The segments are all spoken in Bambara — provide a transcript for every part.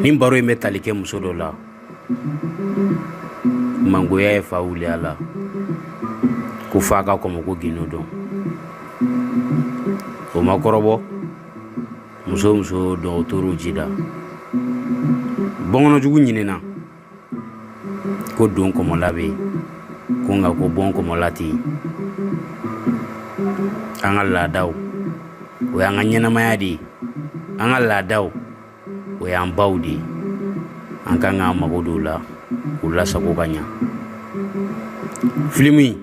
Nin baro in bɛ tali kɛ muso dɔ la mangoya ye fa wuli a la ko f'a ka kɔmɔko gindo dɔn o ma kɔrɔbɔ muso muso dɔn o tor'o ji da bɔnkɔnɔjugu ɲinɛna ko don kɔmɔla bɛ yen ko nka ko bɔn kɔmɔla tɛ yen an ka laadaw o y'an ka ɲɛnamaya de ye an ka laadaw o y'an baw de ye an kan k'an mago don u la k'u lasago ka ɲa filimu in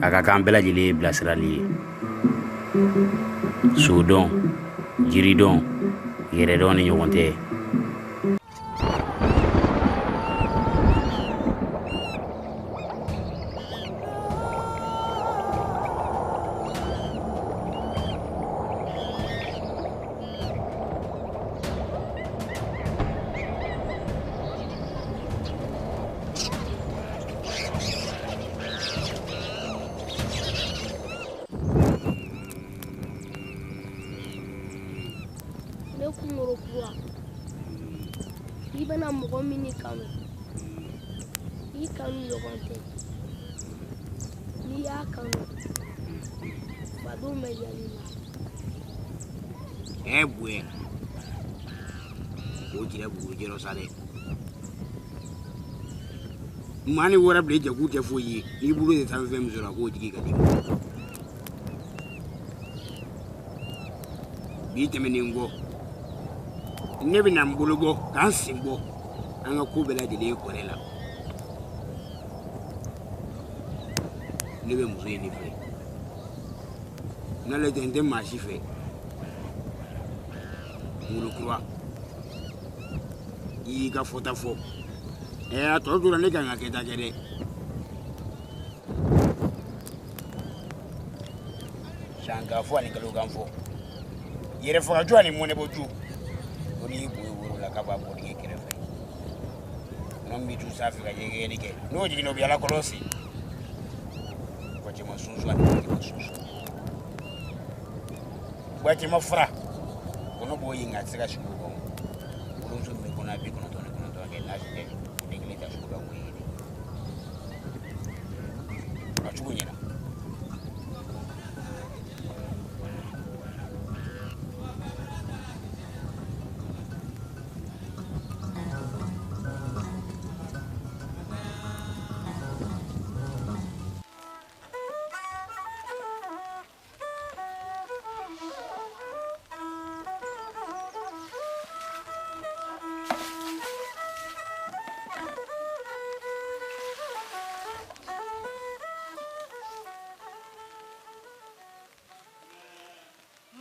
a ka kan bɛɛ lajɛlen ye bilasirali ye sodɔn jiridɔn yɛrɛdɔn ni ɲɔgɔn tɛ. Ne kunkolo kura i bɛna mɔgɔ min kanu i kanu ɲɔgɔn tɛ n'i y'a kanu fadenw bɛ yɛlɛ i la. Ɛ bonya o jira bugu jɛrɔ sa dɛ maa ni wɛrɛ bila i jɛ k'u tɛ foyi ye n'i bolo de taa fɛn min sɔrɔ a k'o jigi ka di bi tɛmɛnen kɔ ne bɛna n bolo bɔ k'an sen bɔ an ka ko bɛɛ lajɛlen ye kɔrɛ la ne bɛ muso in de fɛ n'ale tɛ n tɛ maa si fɛ kunkolo kura i y'i ka fɔta fɔ ɛɛ a tɔ tora ne kan ka kɛta kɛ dɛ. San ka fɔ ani kalo kan fɔ yɛrɛfagaju ani mɔnɛbɔju ko n'i bo ye woro la k'a b'a bɔ dingɛ kɛrɛfɛ kɔnɔ min tu sanfɛ ka yɛgɛyɛli kɛ n'o jiginna o bɛ ala kɔlɔsi gwacɛma sunsun ani gwacɛma sunsun gwacɛma fara kɔnɔ b'o ye nka a tɛ se ka sigi o kɔnɔ wolomuso min bɛ kɔnɔ 99 kɛ n'a si tɛ o den kelen ta sugu dɔn k'o ye a cogo ɲɛna.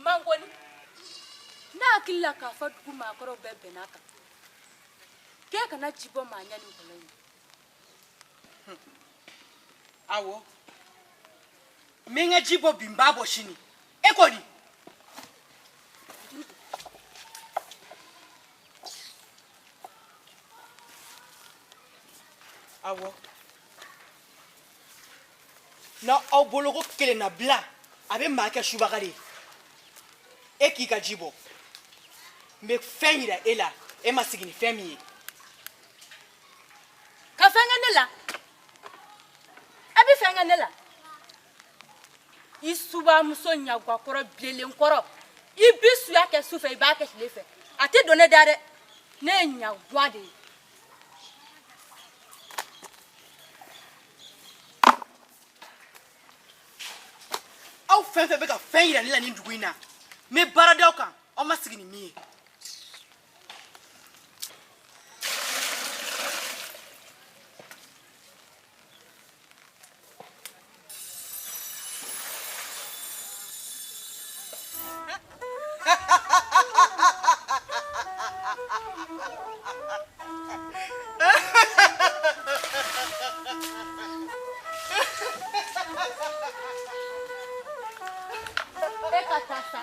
Mangoni ne hakili la k'a fɔ dugu maakɔrɔw bɛɛ bɛnna a kan k'e kana ji bɔ maa ɲɛ nin kɔlɔn in na. Awɔ, n bɛ n ka ji bɔ bi, n b'a bɔ sini. E ko di? Awɔ, n'aw bolo ko kelennabila a bɛ maa kɛ subaga de ye, e k'i ka ji bɔ, n bɛ fɛn yira e la e ma sigi ni fɛn min ye. Ka fɛn kɛ ne la, a bɛ fɛn kɛ ne la. I subamuso ɲagakɔrɔ bilenkɔrɔ, i bi suya kɛ su fɛ, i b'a kɛ tile fɛ, a tɛ don ne da dɛ. Ne ye ɲagwa de ye. Aw fɛn fɛn bɛ ka fɛn yira ne la nin dugu in na, n bɛ baara d'aw kan aw ma sigi ni min ye. E ka taa sa,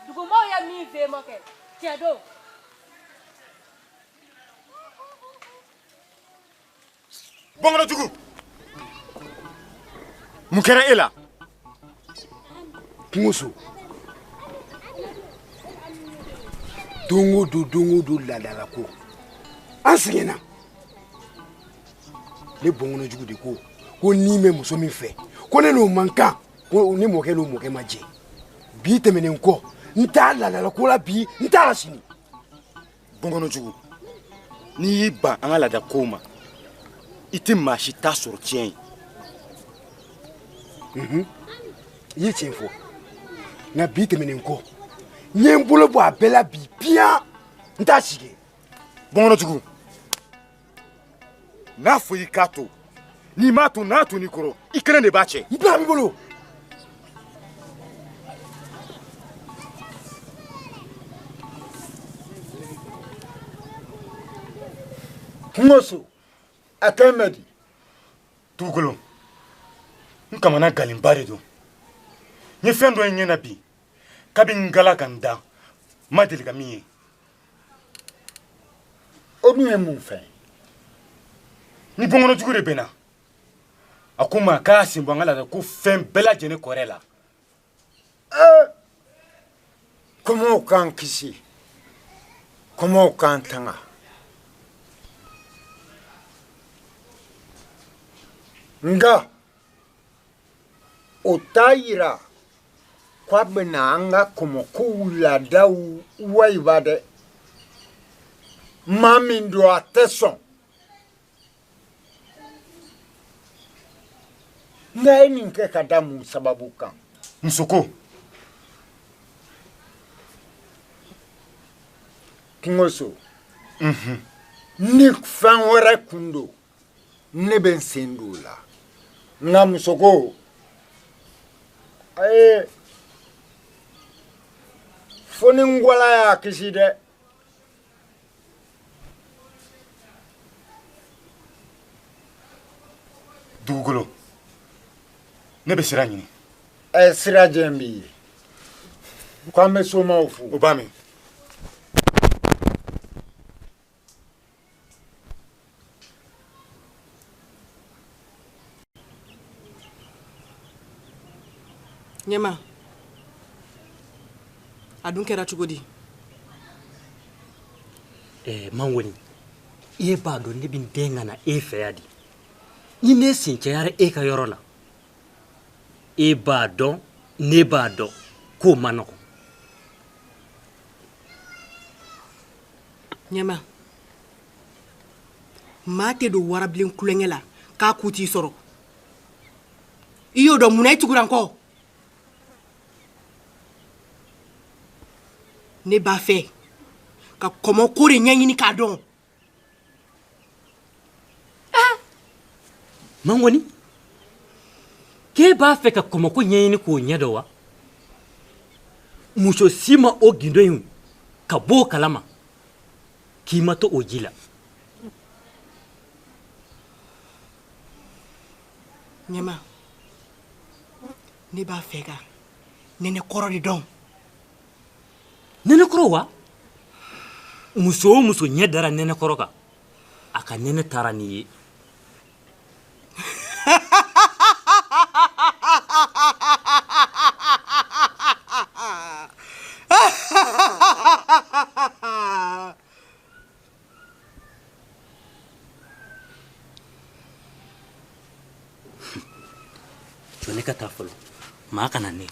dugumaaw ye min f'e ma kɛ tiɲɛ don. Bɔnkɔnɔjugu, mun kɛra e la? Kungoso. Don o don, don o don laadala ko. An sɛgɛnna. Ne bɔnkɔnɔ jugu de ko ko n'i bɛ muso min fɛ ko ne n'o man kan, ko ne mɔkɛ n'o mɔkɛ ma jɛ. Bi tɛmɛnen kɔ, n t'a laadala ko la bi, n t'a la sini. Bɔnkɔnɔ jugu, n'i y'i ban an ka laada kow ma, i tɛ maa si ta sɔrɔ tiɲɛ ye. I ye tiɲɛ fɔ, nka bi tɛmɛnen kɔ, n ye n bolo bɔ a bɛɛ la bi piyan, n t'a si kɛ. Bɔnkɔnɔ jugu, n'a fɔ i k'a to, n'i m'a to, n'a to n'i kɔrɔ, i kelen de b'a cɛ. N bila b'i bolo. Kungoso, a kɛ mɛ di? Dugukolo, n kamana galenba de don. N ye fɛn dɔ ye n ɲɛ na bi, kabi n gala ka n da, n ma deli ka min ye. O dun ye mun fɛn ye? Ni bɔnkɔnɔ jugu de bɛnna, a ko n ma k'a sen bɔ an ka laada ko fɛn bɛɛ lajɛlen kɔrɛ la. Kɔmɔw k'an kisi, kɔmɔw k'an tanga. Nka o t'a yira k'a bɛna an ka kɔmɔkow laadaw wayiba dɛ. Maa min don a tɛ sɔn. Nka e nin kɛ ka da mun sababu kan? Musoko. Kungoso. Ni fɛn wɛrɛ kun don, ne bɛ n sen don o la. Nka musoko, ayi, fo ni n gwala y'a kisi dɛ. Dugukolo, ne bɛ sira ɲini. Sira jɛn b'i ye. K'an bɛ somaw fo. O b'a mɛn. Ɲɛma, a dun kɛra cogo di? Mangoni, e b'a dɔn ne bɛ n den ka na e fɛ yan de. Ni ne sen cayara e ka yɔrɔ la, e b'a dɔn, ne b'a dɔn k'o man nɔgɔn. Ɲɛma, maa tɛ don warabilen kulonkɛ la k'a ku t'i sɔrɔ. I y'o dɔn, munna i tugura n kɔ? Ne b'a fɛ ka kɔmɔko de ɲɛɲini k'a dɔn. Mangoni, k'e b'a fɛ ka kɔmɔko ɲɛɲini k'o ɲɛdɔn wa? Muso si ma o gindo in ka bɔ o kalama k'i ma to o ji la. Ɲɛma, ne b'a fɛ ka nɛnɛkɔrɔ de dɔn. Nɛnɛkɔrɔ wa? Muso o muso ɲɛ dara nɛnɛkɔrɔ kan, a ka nɛnɛ taara n'i ye. Jɔ ne ka taa fɔlɔ, maa kana ne.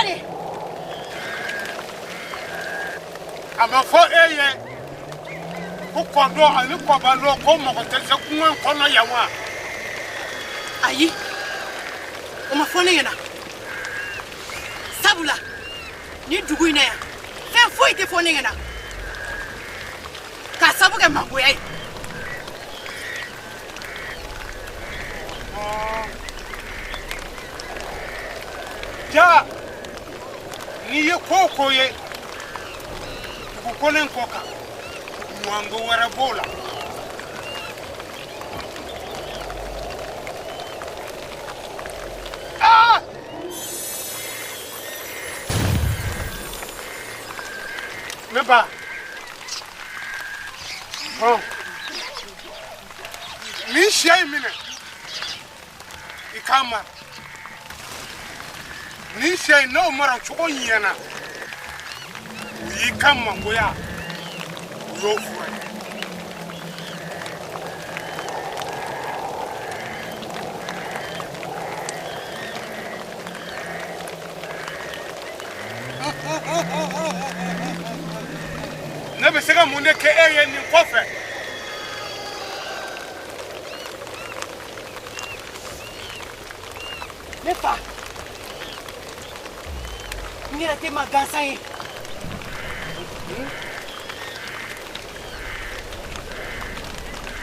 de. A ma fɔ e ye ko kɔdɔ ani kɔbalɔ ko mɔgɔ tɛ se kungo in kɔnɔ yan wa? Ayi, o ma fɔ ne ɲɛna. Sabula ni dugu in na yan, fɛn foyi tɛ fɔ ne ɲɛna k'a sabu kɛ mangoya ye. Ja, n'i ye ko o ko ye dugukolo in kɔ kan, ɲumanko wɛrɛ b'o la. Aa! Ne ba, hɔn, nin sɛ in minɛ, i k'a mara. Nin sɛ in n'o mara cogo ɲɛna, o y'i ka mangoya, o y'o fura ye. Ne bɛ se ka mun de kɛ e ye nin kɔfɛ? Ne fa, n yɛrɛ tɛ maa gansan ye.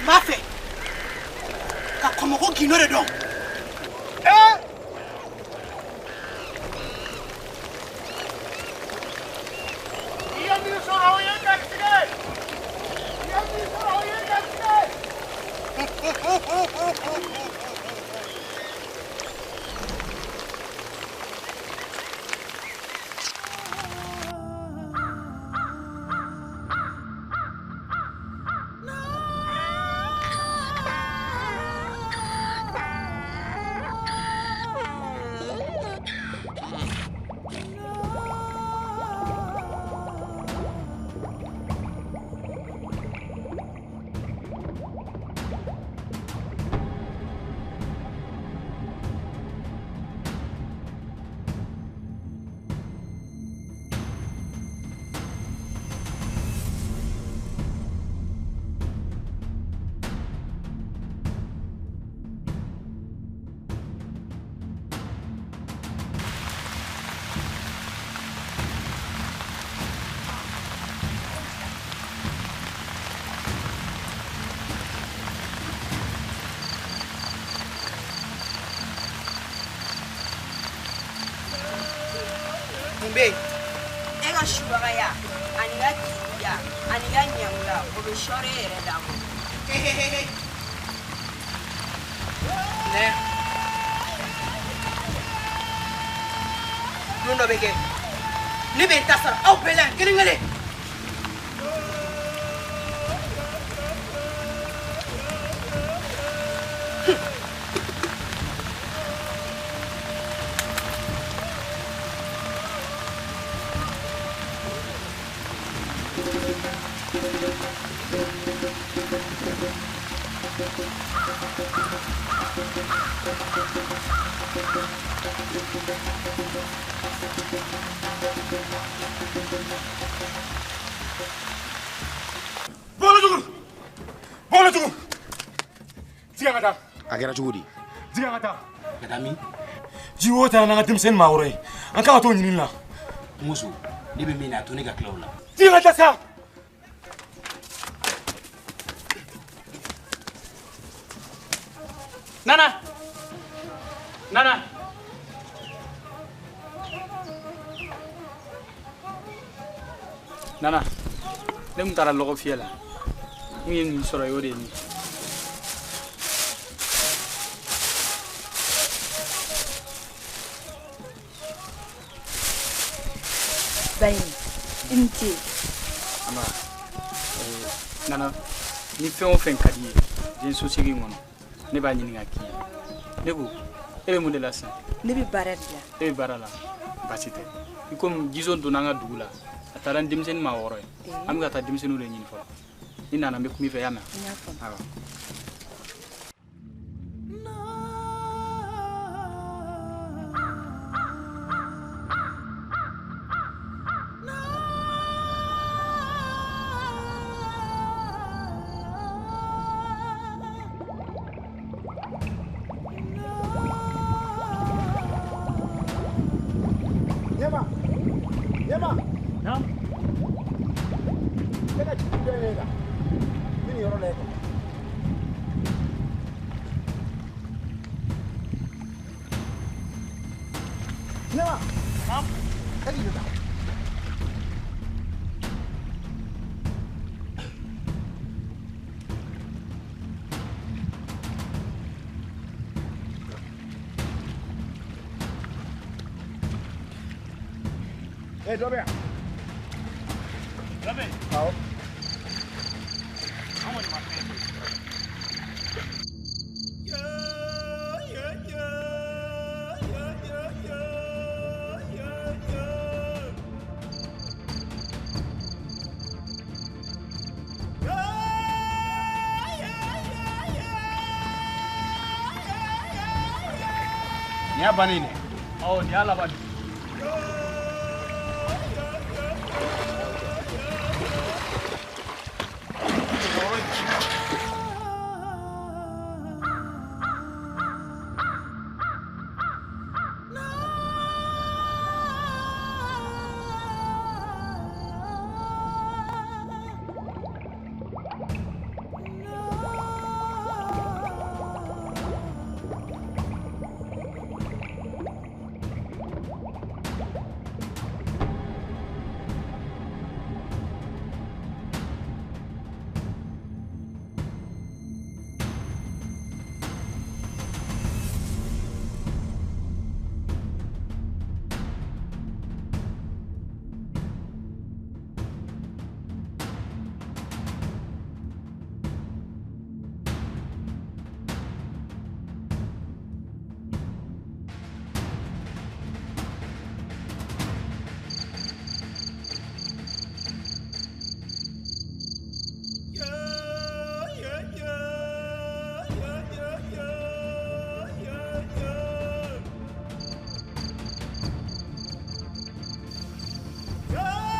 N b'a fɛ ka kɔmɔko gindo de dɔn. I ye min sɔrɔ o ye garisɛgɛ ye. I ye min sɔrɔ o ye garisɛgɛ ye. Mun bɛ yen? E ka subagaya ani ka keguya ani ka ɲangoya, o bɛ sɔɔri e yɛrɛ da kɔnɔ. Nɛ, don dɔ bɛ kɛ, ne bɛ n ta sara aw bɛɛ la yan kelen kelen. Bɔlɔ tugun! Jigin an ka taa. A kɛra cogo di? Jigin an ka taa. Ka taa min? Ji wo taara n'an ka denmisɛnnin maa wɔɔrɔ ye. An kan ka t'o ɲinini la. Muso, ne bɛ min na, a to ne ka tila o la. Jigin an ka taa sa! Nana! Nana! Nana, ne tun taara lɔgɔ fiyɛ la. N ye nin sɔrɔ, o de ye nin ye. Bayi, i ni ce. Aba, Nana, ni fɛn o fɛn ka di i ye diɲɛ sosigi in kɔnɔ, ne b'a ɲini ka k'i ye. Ne ko, e bɛ mun de la sisan? Ne bɛ baara de la. E bɛ baara la, baasi tɛ. I komi Jizo donna an ka dugu la, a taara ni denmisɛnnin maa wɔɔrɔ ye. An bɛ ka taa denmisɛnninw de ɲini fɔlɔ. Ni nana n bɛ kuma i fɛ, i y'a mɛn? N y'a faamu. Awɔ. Ɲɛma. Ɲɛma. Naam. Ne ka jigi dɔ ye kan. N bɛ nin yɔrɔ lajɛ. Ɲɛma. Naam. E k'i jɔ tan. Eh, dɔ bɛ yan. Dɔ bɛ yen? Awɔ. An kɔni ma fɛn ye. Nin y'a bannen dɛ. Awɔ, nin y'a laban de.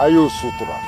A y'o sutura.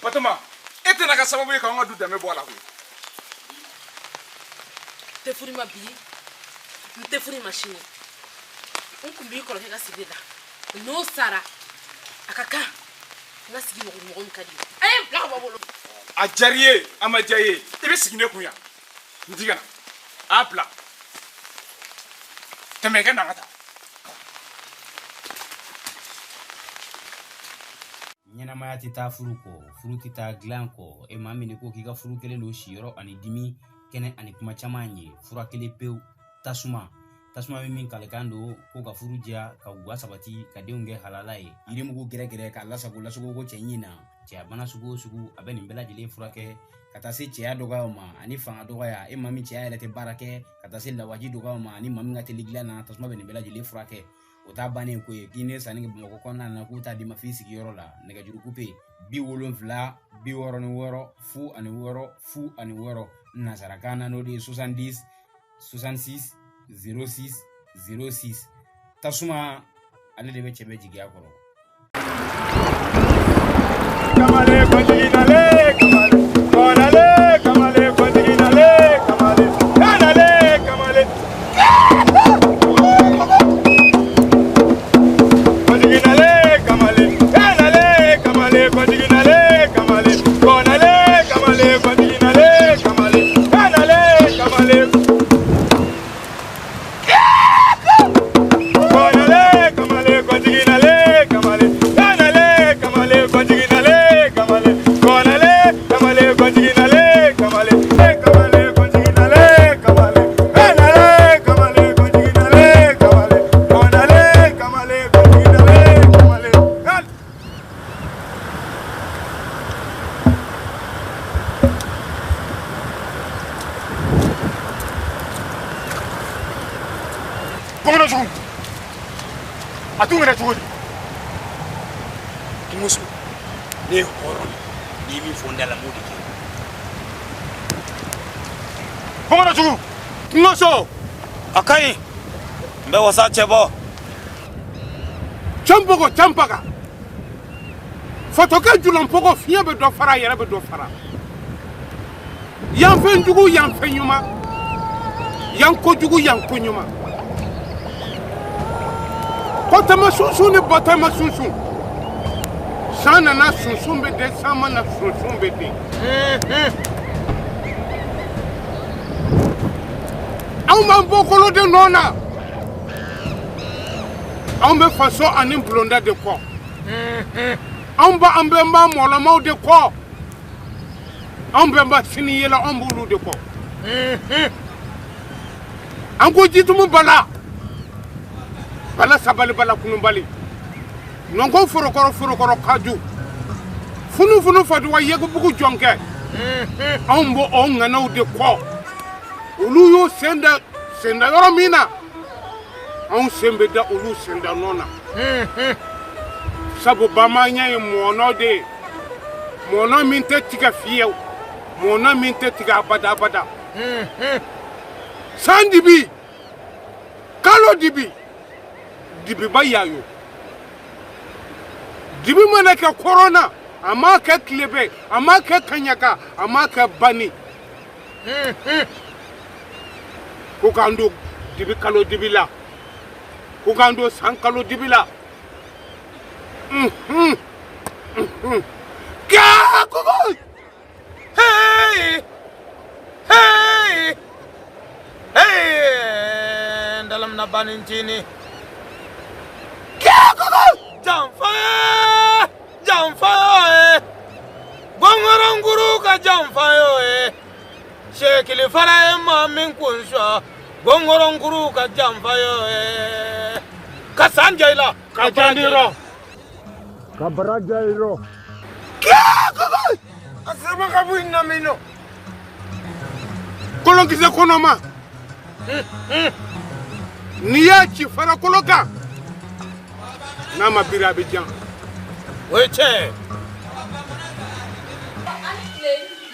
Batoma, e tɛna ka sababu ye k'anw ka du danbe bɔ a la koyi. N tɛ furu ma bi, n tɛ furu ma sini. N kun b'i kɔrɔkɛ ka sigi la. N'o sara, a ka kan n ka sigi mɔgɔ mɔgɔ min ka di ye. A ye n bila ka bɔ bolo. A diyara i ye, a ma diya i ye, i bɛ sigi ne kun yan. N ti ka na. A bila. Tɛmɛ i ka na an ka taa. Ɲɛnamaya tɛ taa furu kɔ, furu tɛ taa dilan kɔ. E maa min ko k'i ka furu kelen don siyɔrɔ ani dimi, kɛnɛ ani kuma caman ye. Fura kelen pewu, tasuma. Tasuma bɛ min kalikan don ko ka furu diya, ka guwa sabati, ka denw kɛ halala ye. Yirimugu gɛrɛgɛrɛ k'a lasago lasago ko cɛ ɲin na. Cɛya bana sugu o sugu a bɛ nin bɛɛ lajɛlen furakɛ ka taa se cɛya dɔgɔyaw ma ani fanga dɔgɔya. E maa min cɛya yɛrɛ tɛ baara kɛ, ka taa se lawaji dɔgɔyaw ma ani maa min ka teli dilan na, tasuma bɛ nin bɛɛ lajɛlen furakɛ. O t'a bannen ko ye k'i ne sanni kɛ Bamakɔ kɔnɔna na k'u t'a d'i ma f'i sigiyɔrɔ la. Nɛgɛjuru kupe 76 66 06 nansarakan na n'o de ye 70 66 06 06. Tasuma ale de bɛ cɛ bɛ jigiya kɔrɔ. Kamale kɔjiginale kamale kɔnale kamale kɔjiginale kamale kanale kamale kɔjiginale kamale kanale kamale kɔjiginale kamale kɔnale kamale kɔjiginale kamale kanale kamale kɔnale kamale kɔjiginale kamale kanale kamale kɔjiginale kamale kɔnale kamale kɔjiginale kamale kamale kɔjiginale kamale kanale kamale kɔjiginale kamale kɔnale kamale kɔjiginale kamale. Bamanan jugu a t'u minɛ cogo di? Kungoso, ne ye hɔrɔn de ye, n'i ye min fɔ n da la n b'o de kɛ. Bamanan jugu Kungoso a ka ɲi n bɛ wasa cɛ bɔ. Canpogo canpaga fatɔkɛ julanpogo fiɲɛ bɛ dɔ fara a yɛrɛ bɛ dɔ fara. Yan fɛn jugu yan fɛn ɲuman, yan kojugu yan ko ɲuman. Kɔtama sunsun ni bɔtama sunsun, san nana sunsun bɛ den, san ma na sunsun bɛ den. Anw b'an bɔkolo de nɔ na, anw bɛ faso ani bulonda de kɔ, anw b'an bɛnba mɔlɔmaw de kɔ, anw bɛnba sini yɛlɛ anw b'olu de kɔ. An ko jitumu bala bala sabali bala kunubali nɔnkɔ forokɔrɔ forokɔrɔ kaju funufunu faduwa yegubugu jɔnkɛ, anw b'o o ŋanaw de kɔ. Olu y'u sen da senda yɔrɔ min na, anw sen bɛ da olu senda nɔ na. Sabu bamanan ye mɔnɔ de ye, mɔnɔ min tɛ tigɛ fiyewu, mɔnɔ min tɛ tigɛ abada abada. San dibi kalo dibi dibiba yayo, dibi mana kɛ kɔrɔn na, a m'a kɛ tilebe, a m'a kɛ kaɲaka, a m'a kɛ bani. Ko k'an don dibi kalo dibi la, ko k'an don san kalo dibi la. Kaa koko Hey hey hey ndalam na banintini. Janfa janfa ye gɔngɔrɔnkuru ka janfa ye sekili fara ye maa min kun sɔn gɔngɔrɔnkuru ka janfa ye ka san ja i la ka jandi rɔ ka bara ja i rɔ. A sɛbɛn ka bɔ i namino kolonkisɛ kɔnɔma, n'i y'a ci farakolo kan n'a ma biri a bɛ jan. O ye tiɲɛ ye.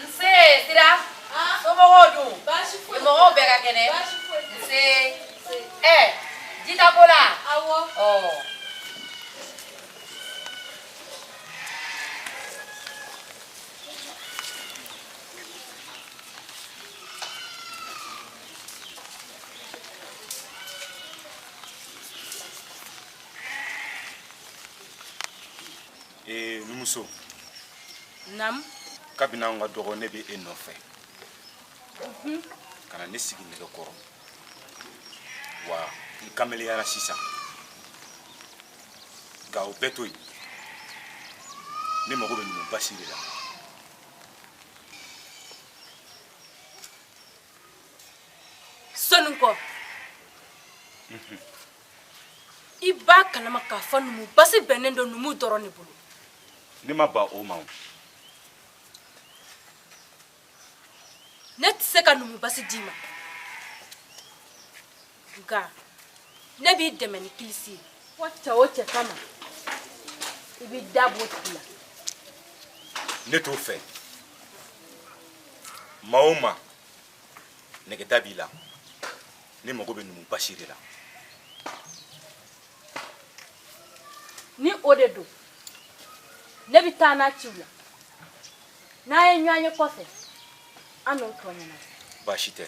Nse Sira, somɔgɔw dun? Mɔgɔw bɛɛ ka kɛnɛ? Nse. Ɛ ji t'a ko la? Awɔ. Ɔ. Numuso. Nam. Kabini anw ka dɔgɔ ne bɛ e nɔfɛ. Ka na ne sigi nɛgɛ kɔrɔ. Wa n kameleyara sisan. Nka o bɛɛ to yen. Ne mago bɛ numu basi de la. Sɔnni kɔ. I b'a kalama k'a fɔ numu basi bɛnnen don numu dɔrɔn de bolo. Ne ma ban o ma o. Ne tɛ se ka numu basi d'i ma. Nka ne b'i dɛmɛ ni kilisi ye. Fɔ cɛ o cɛ kama, i bɛ da b'o tigi la. Ne t'o fɛ. Maa o maa nɛgɛda b'i la, ne mago bɛ numu basi de la. Ni o de don, ne bɛ taa n'a ciw la. N'an ye ɲɔgɔn ye kɔfɛ, an n'o tɔ ɲɛnabɔ. Baasi tɛ.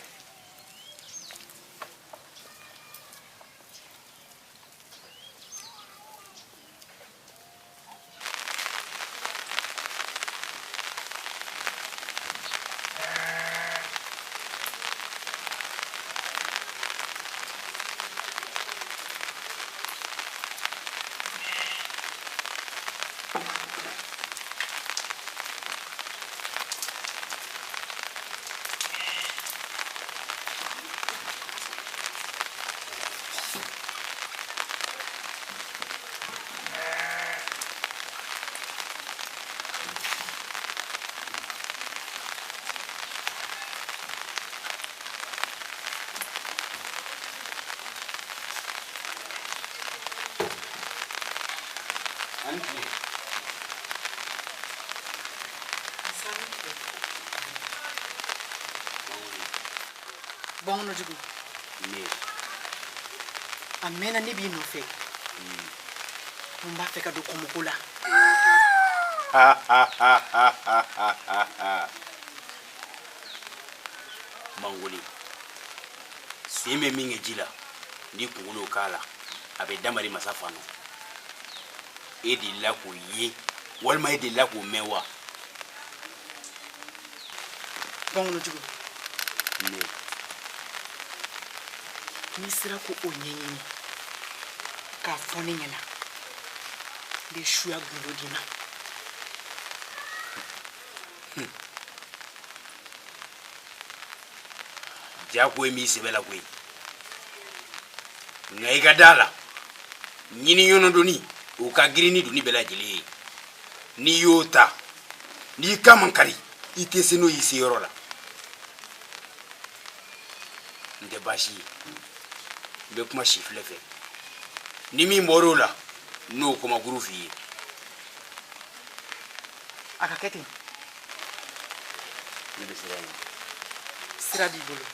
Bɔnkɔnɔjugu. Ne. A mɛnna ne b'i nɔfɛ. N b'a fɛ ka don kɔmɔko la. Mangoli, sen bɛ min kɛ ji la, n'i kunkolo k'a la, a bɛ damari masa fa nɔ. E delila k'o ye walima e delila k'o mɛn wa? Bɔnkɔnɔjugu. Ne. N'i sera k'o ɲɛɲini k'a fɔ ne ɲɛna, n bɛ suya gundo d'i ma. Ja ko ye m'i sɛbɛ la koyi, nka i ka da la, ɲini ɲɔnɔdoni o ka girin ni doni bɛɛ lajɛlen ye. N'i y'o ta, n'i kan man kari, i tɛ se n'o y'i se yɔrɔ la. N tɛ baasi ye, n bɛ kuma sifilɛ fɛ. Ni min bɔr'o la, n'o kɔmakuru f'i ye. A ka kɛ ten. Ne bɛ sira ɲini. Sira b'i bolo.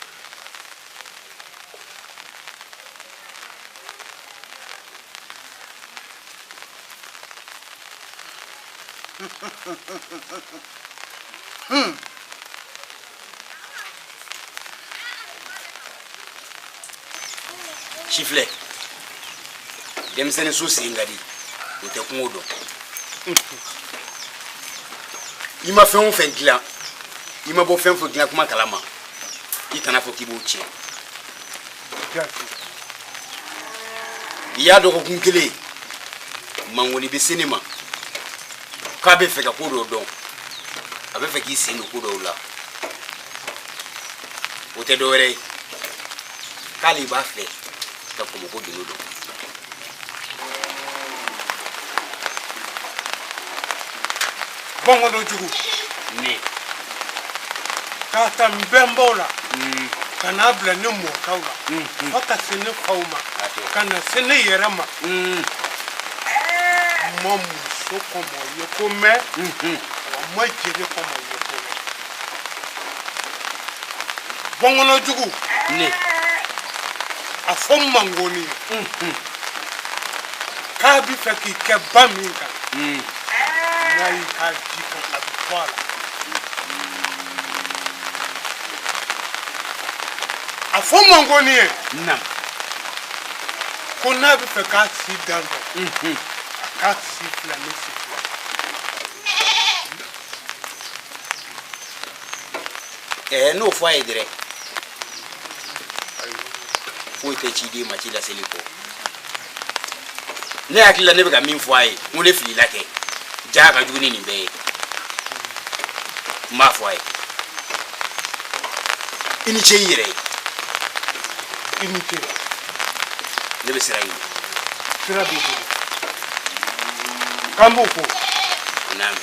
Sifilɛ, denmisɛnnin so sen ka di, o tɛ kungo dɔn. I ma fɛn o fɛn dilan, i ma bɔ fɛn o fɛn dilan kuma kalama, i kana fɔ k'i b'o tiɲɛ. I y'a dɔgɔkun kelen, Mangoni bɛ se ne ma k'a bɛ fɛ ka ko dɔ dɔn, a bɛ fɛ k'i sen don ko dɔw la. O tɛ dɔwɛrɛ ye, k'ale b'a fɛ ka kɔmɔko gindo dɔn. Bɔnkɔnɔjugu. Ne. K'a ta n bɛnbaw la. Ka n'a bila ne mɔkɛw la. Fo ka se ne faw ma. Ka na se ne yɛrɛ ma. N ma muso kɔmɔ ye ko mɛn. Wa n ma jeli kɔmɔ ye ko mɛn. Bɔnkɔnɔjugu. Ne. A fɔ Mangoni ye. K'a bɛ fɛ k'i kɛ ba min kan. N'a y'i k'a ji kan, a bɛ to a la. A fɔ Mangoni ye. Naam. Ko n'a bɛ fɛ k'a si dan dɔn. A k'a si fila ni si fila. N'o fɔ a ye dɛrɛ. Foyi tɛ ciden ma ci laseli kɔ. Ne hakili la ne bɛ ka min fɔ a ye, n ko ne filila kɛ. Ja ka jugu ni nin bɛɛ ye. N b'a fɔ a ye. I ni ce i yɛrɛ ye. I ni ce. Ne bɛ sira ɲini. Sira b'i bolo. K'an b'o fɔ. N'a mɛn.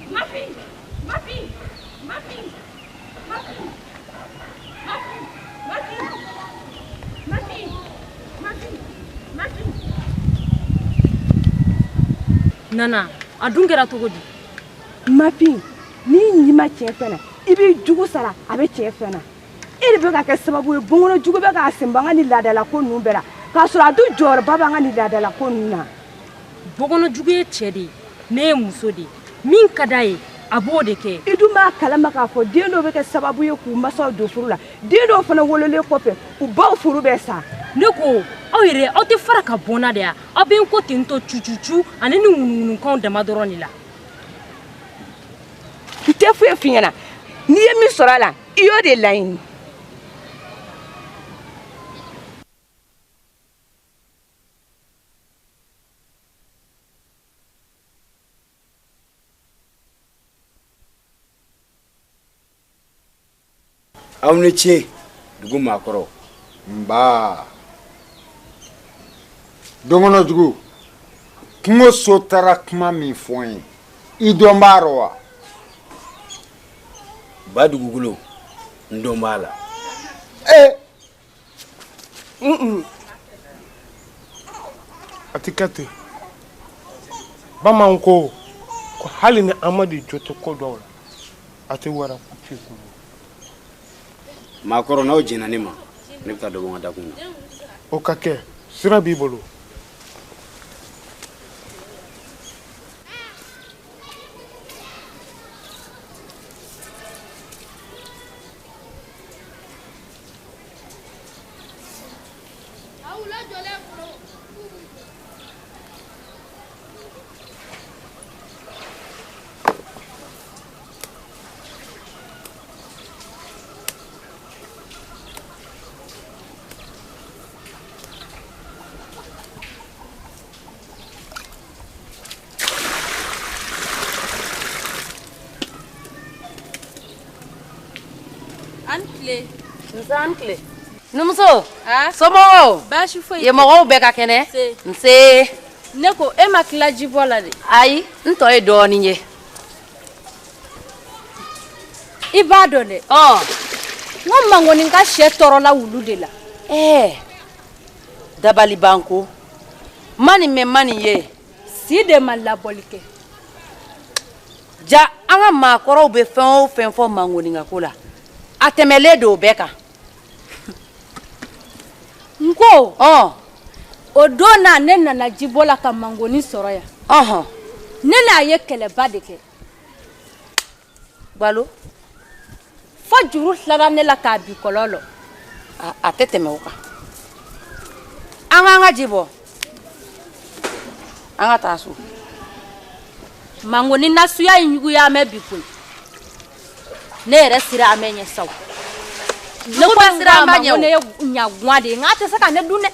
Ma fille, ma fille, ma Nana, a dun kɛra cogo di? Mafin, n'i ɲi ma tiɲɛ fɛn na, i b'i jugu sara, a bɛ tiɲɛ fɛn na. E de bɛ ka kɛ sababu ye bɔnkɔnɔ jugu bɛ k'a sen bɔ an ka nin laadalako ninnu bɛɛ la, k'a sɔrɔ a dun jɔyɔrɔba b'an ka nin laadalako ninnu na. Bɔnkɔnɔ jugu ye cɛ de ye, ne ye muso de ye. Min ka d'a ye, a b'o de kɛ. I dun b'a kalama k'a fɔ den dɔw bɛ kɛ sababu ye k'u masaw don furu la, den dɔw fana wololen kɔfɛ, u baw furu bɛ sa. Ne ko aw yɛrɛ aw tɛ fara ka bɔ n na de ya, aw bɛ n ko ten tɔ cucucu ani ni ŋunuŋunukanw dama dɔrɔn de la. N tɛ foyi f'i ɲɛna, n'i ye min sɔrɔ a la, i y'o de laɲini. Aw ni ce dugu maakɔrɔ. Nba donkɔnɔ jugu, kungo so taara kuma min fɔ n ye, i dɔn b'a rɔ wa? Ba dugukolo, n dɔn b'a la. Ee. A ti kɛ ten. Bamananw ko ko hali ni Amadu jo tɛ ko dɔw la, a tɛ wɛrɛ ku ci kun. Maakɔrɔ, n'aw jɛnna ne ma, ne bɛ taa dɔ bɔ n ka dakun na. O ka kɛ, sira b'i bolo. Nse numuso, somɔgɔw? Baasi foyi. Ye mɔgɔw bɛɛ ka kɛnɛ? Nse. Ne ko e ma tila jibɔ la de? Ayi, n tɔ ye dɔɔnin ye. I b'a dɔn dɛ. N ko Mangoni ka sɛ tɔɔrɔla wulu de la. Ɛɛ, dabalibanko. Ma nin mɛn, ma nin ye. Si de ma labɔli kɛ. Ja, an ka maakɔrɔw bɛ fɛn o fɛn fɔ Mangoni ka ko la, a tɛmɛlen don o bɛɛ kan. N ko o don na ne nana jibɔ la ka Mangoni sɔrɔ yan. Ne n'a ye kɛlɛba de kɛ. Balo. Fo juru tilara ne la k'a bi kɔlɔn lɔ. A tɛ tɛmɛ o kan. An k'an ka ji bɔ. An ka taa so. Mangoni nasuya in juguya mɛn bi koyi. Ne yɛrɛ sera a mɛn ɲɛ sa o. Ne ko sira an ba ɲɛ o. Ne ye ɲaguwa de ye, nka a tɛ se ka ne dun dɛ.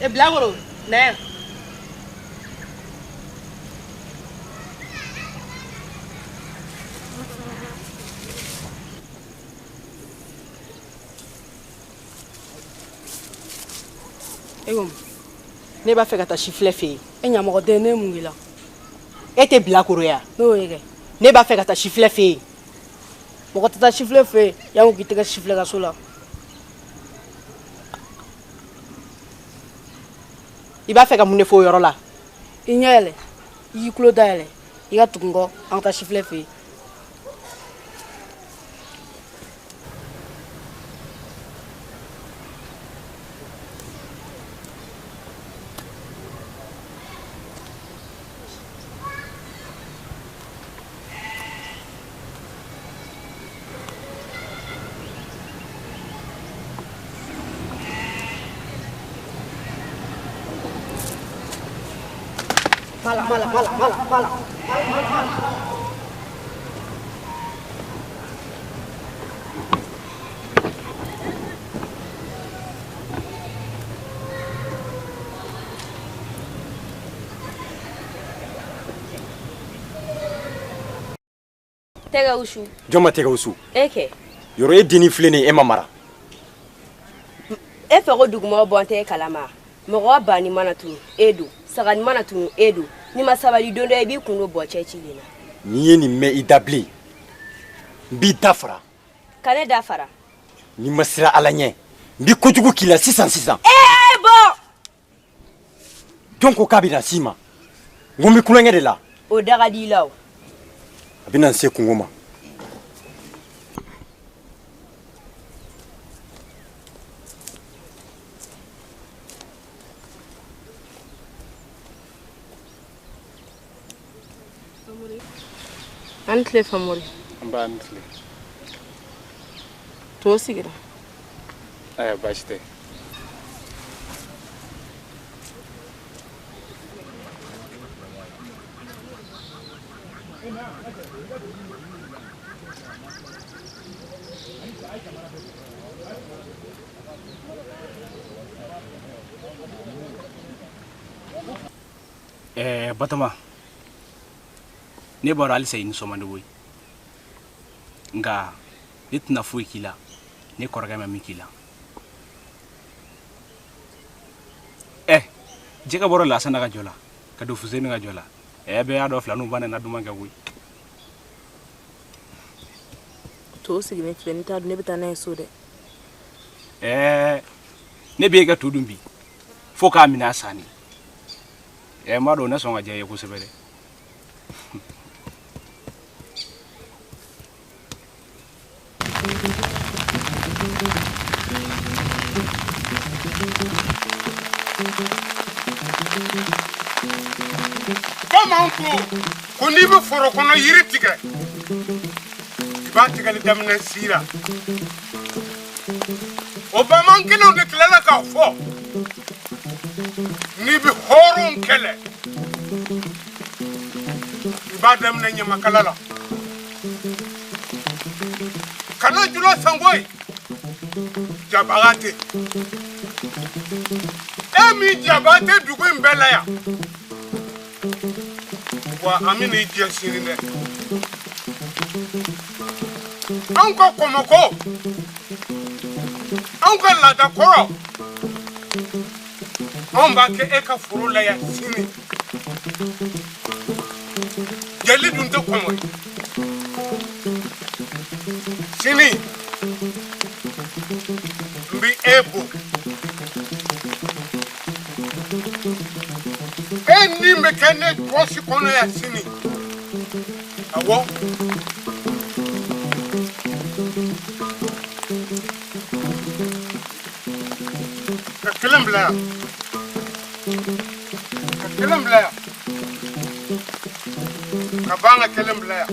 E Bilakoro, na yan. E ko ne b'a fɛ ka taa sifilɛ fɛ yen. E ɲamɔgɔden, ne ye mun k'i la? E tɛ Bilakoro ya? Ne y'o ye kɛ. Ne b'a fɛ ka taa sifilɛ fɛ yen. Mɔgɔ tɛ taa sifilɛ fɛ yen yanni k'i tɛgɛ sifilɛ ka so la. I b'a fɛ ka mun de fɔ o yɔrɔ la? I ɲɛ yɛlɛ, i k'i tulo dayɛlɛ, i ka tugu n kɔ, an ka taa sifilɛ fɛ yen. Mala, mala, mala, mala, mala. Tɛgɛ wusu. Jɔn ma tɛgɛ wusu? E kɛ. Yɔrɔ e dennin filɛ nin ye, e ma mara. E fɛ ko dugumɔgɔ bɔn tɛ e kalama. Mɔgɔ banni mana tunu e don, sagani mana tunu e don. N'i ma sabali don dɔ i b'i kun don bɔ cɛ cilen na. N'i ye nin mɛn i da bilen, n b'i da fara. Ka ne da fara. N'i ma siran Ala ɲɛ, n bɛ kojugu k'i la sisan sisan. Ee bɔ! Jɔn ko k'a bɛna s'i ma? N ko n bɛ tulonkɛ de la. O da ka di i la o. A bɛna n se kungo ma. An tile Famori. Nba ni tile. To sigira. Ayiwa baasi tɛ. Batoma, ne b'a dɔn halisa i nisɔn man di koyi, nka ne tɛna foyi k'i la ne kɔrɔkɛ ma min k'i la. Jɛgɛ bɔra Lasana ka jɔ la ka don Fuseni ka jɔ la. Bɛɛ y'a dɔn filaninw ba nana duman kɛ koyi. To sigilen filɛ, n'i t'a dun ne bɛ taa n'a ye so dɛ. Ne b'e ka to dun bi fo k'a minɛ a sanni. N b'a dɔn ne sɔn ka diya i ye kosɛbɛ dɛ. Bamananw ko ko n'i bɛ foro kɔnɔ yiri tigɛ, i b'a tigɛli daminɛ si la. O bamanan kelenw de tilala k'a fɔ n'i bɛ hɔrɔn kɛlɛ, i b'a daminɛ ɲamakala la. Kana jula sango ye jabaga tɛ. E min jaba tɛ dugu in bɛɛ la yan, wa an bɛ n'i jɛ sini dɛ. Anw ka kɔmɔko, anw ka laada kɔrɔ, anw b'a kɛ e ka foro la yan sini. Jeli dun tɛ kɔmɔ ye. Sini n bɛ e bon. E ni bɛ kɛ ne pɔsi kɔnɔ yan sini. Awɔ. Ka kelen bila yan. Ka kelen bila yan. Ka ban ka kelen bila yan.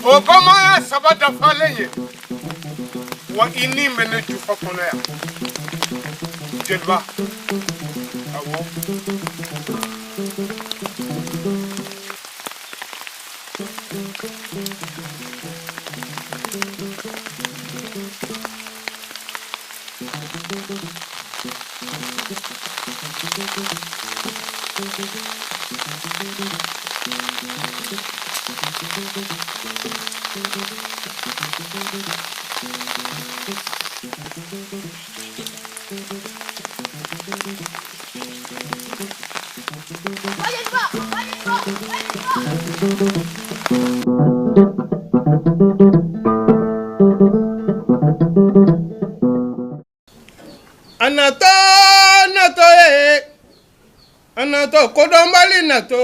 O bamananya saba dafalen ye. Wa i ni bɛ ne jufa kɔnɔ yan. Jeliba. Awɔ. Anato nato ye, anato kodɔnbali nato,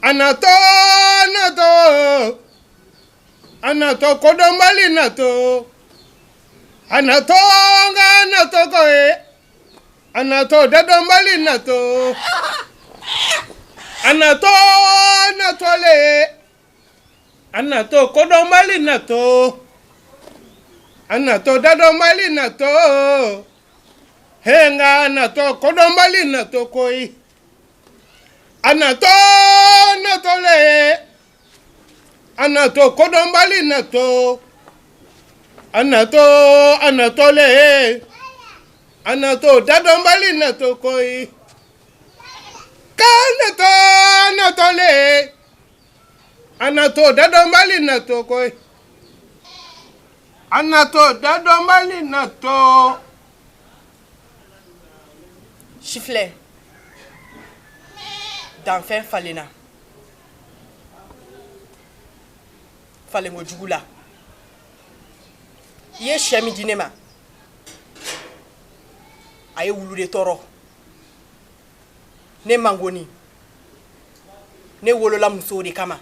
anato nato, anato kodɔnbali nato, anato nga nato ko ye, anato dadɔnbali nato, anato nato le, anato kodɔnbali nato. Anato dadɔnbali nato, henga anato kodɔnbali nato koyi. Anato nato le, anato kodɔnbali nato, anato anato le, anato dadɔnbali nato koyi. Kanato nato le, A natɔ dadɔnbali natɔ koyi. A natɔ dadɔnbali natɔ. Sifilɛ, danfɛn falenna. Falenko jugu la. I ye sɛ min di ne ma, a ye wulu de tɔɔrɔ. Ne mangoni, ne wolola musow de kama.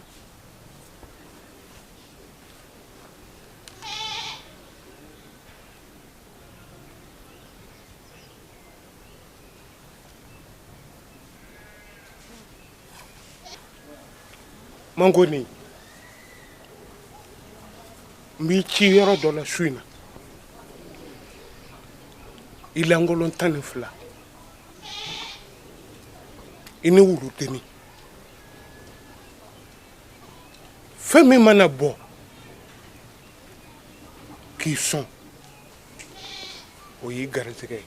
Mangoni, n b'i ci yɔrɔ dɔ la su in na. I lankolon 12. I ni wuludennin. Fɛn min mana bɔ k'i sɔn, o y'i garisɛgɛ ye.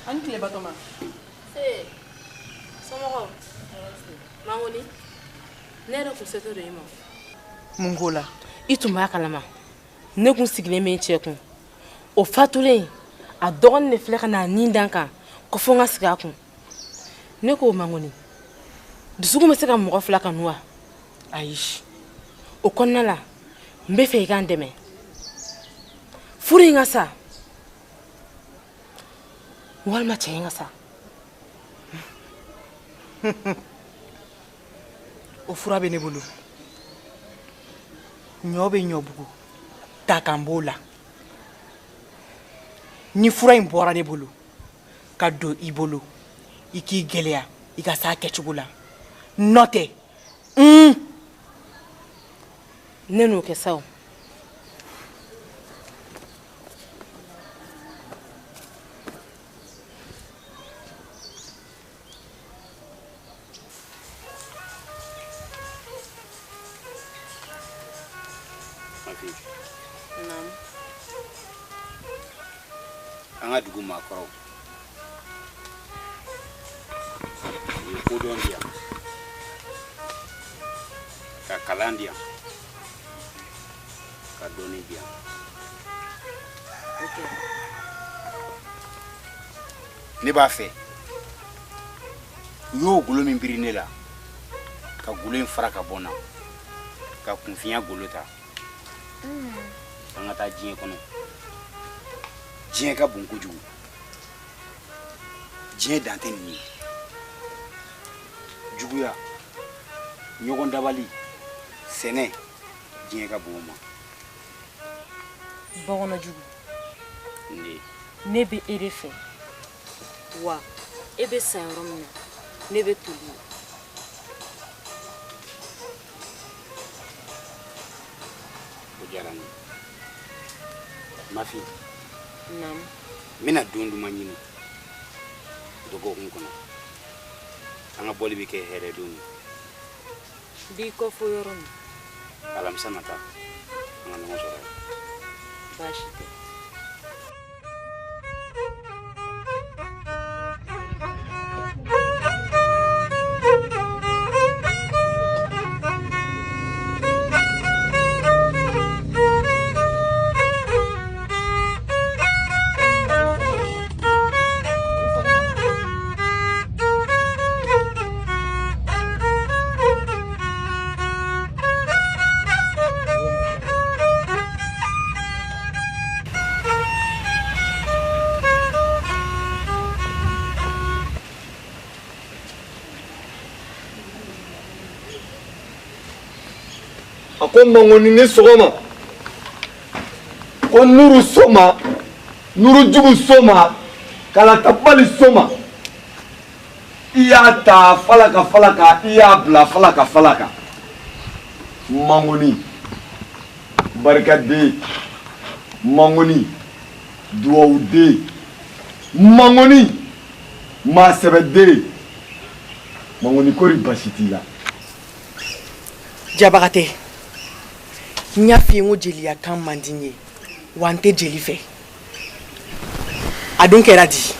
An tile Batɔma. Se, somɔgɔw? Mangoni, ne yɛrɛ kun setɔ don i ma. Mun ko la? I tun b'a kalama. Ne kun sigilen bɛ n cɛ kun. O fatulen, a dɔgɔnin de filɛ ka n'a nin da n kan ko fo n ka sigi a kun. Ne ko Mangoni, dusukun bɛ se ka mɔgɔ fila kanu wa? Ayi. O kɔnɔna la, n bɛ fɛ i ka n dɛmɛ. Furu in ka sa. Walima cɛ in ka sa. O fura bɛ ne bolo. Ɲɔ bɛ ɲɔbugu, takan b'o la. Ni fura in bɔra ne bolo ka don i bolo, i k'i gɛlɛya i ka s'a kɛcogo la. N'o tɛ, ne n'o kɛ sa o. An ka dugu maakɔrɔw u ye kodɔn di yan, ka kalan di yan, ka dɔnni di yan. Ne b'a fɛ u y'o golo min biri ne la, ka golo in fara ka bɔ n na, ka kunfinya golo ta. An ka taa diɲɛ kɔnɔ. Diɲɛ ka bon kojugu. Diɲɛ dan tɛ nin ye. Juguya, ɲɔgɔn dabali, sɛnɛ, diɲɛ ka bon o ma. Bɔgɔnɔ jugu. Ne. Ne bɛ e de fɛ. Wa e bɛ san yɔrɔ min na, ne bɛ toli yen. O diyara n ye. Mafin. Naamu. N bɛna don duman ɲini dɔgɔkun kɔnɔ. An ka bɔli bɛ kɛ hɛrɛ don ye. N b'i kɔ fo yɔrɔ min. Alamisa nata, an ka ɲɔgɔn sɔrɔ yen. Baasi tɛ. A ko Mangoni ni sɔgɔma. Ko Nuru soma, Nuru jugu soma, Kalatabali soma. I y'a ta falaka falaka, i y'a bila falaka falaka. Mangoni, barikaden, Mangoni, duwawuden, Mangoni, maa sɛbɛden. Mangoni kori basi t'i la. Jabagatɛ, n y'a f'i ye n ko jeliya kan man di n ye, wa n tɛ jeli fɛ. A don kɛra di?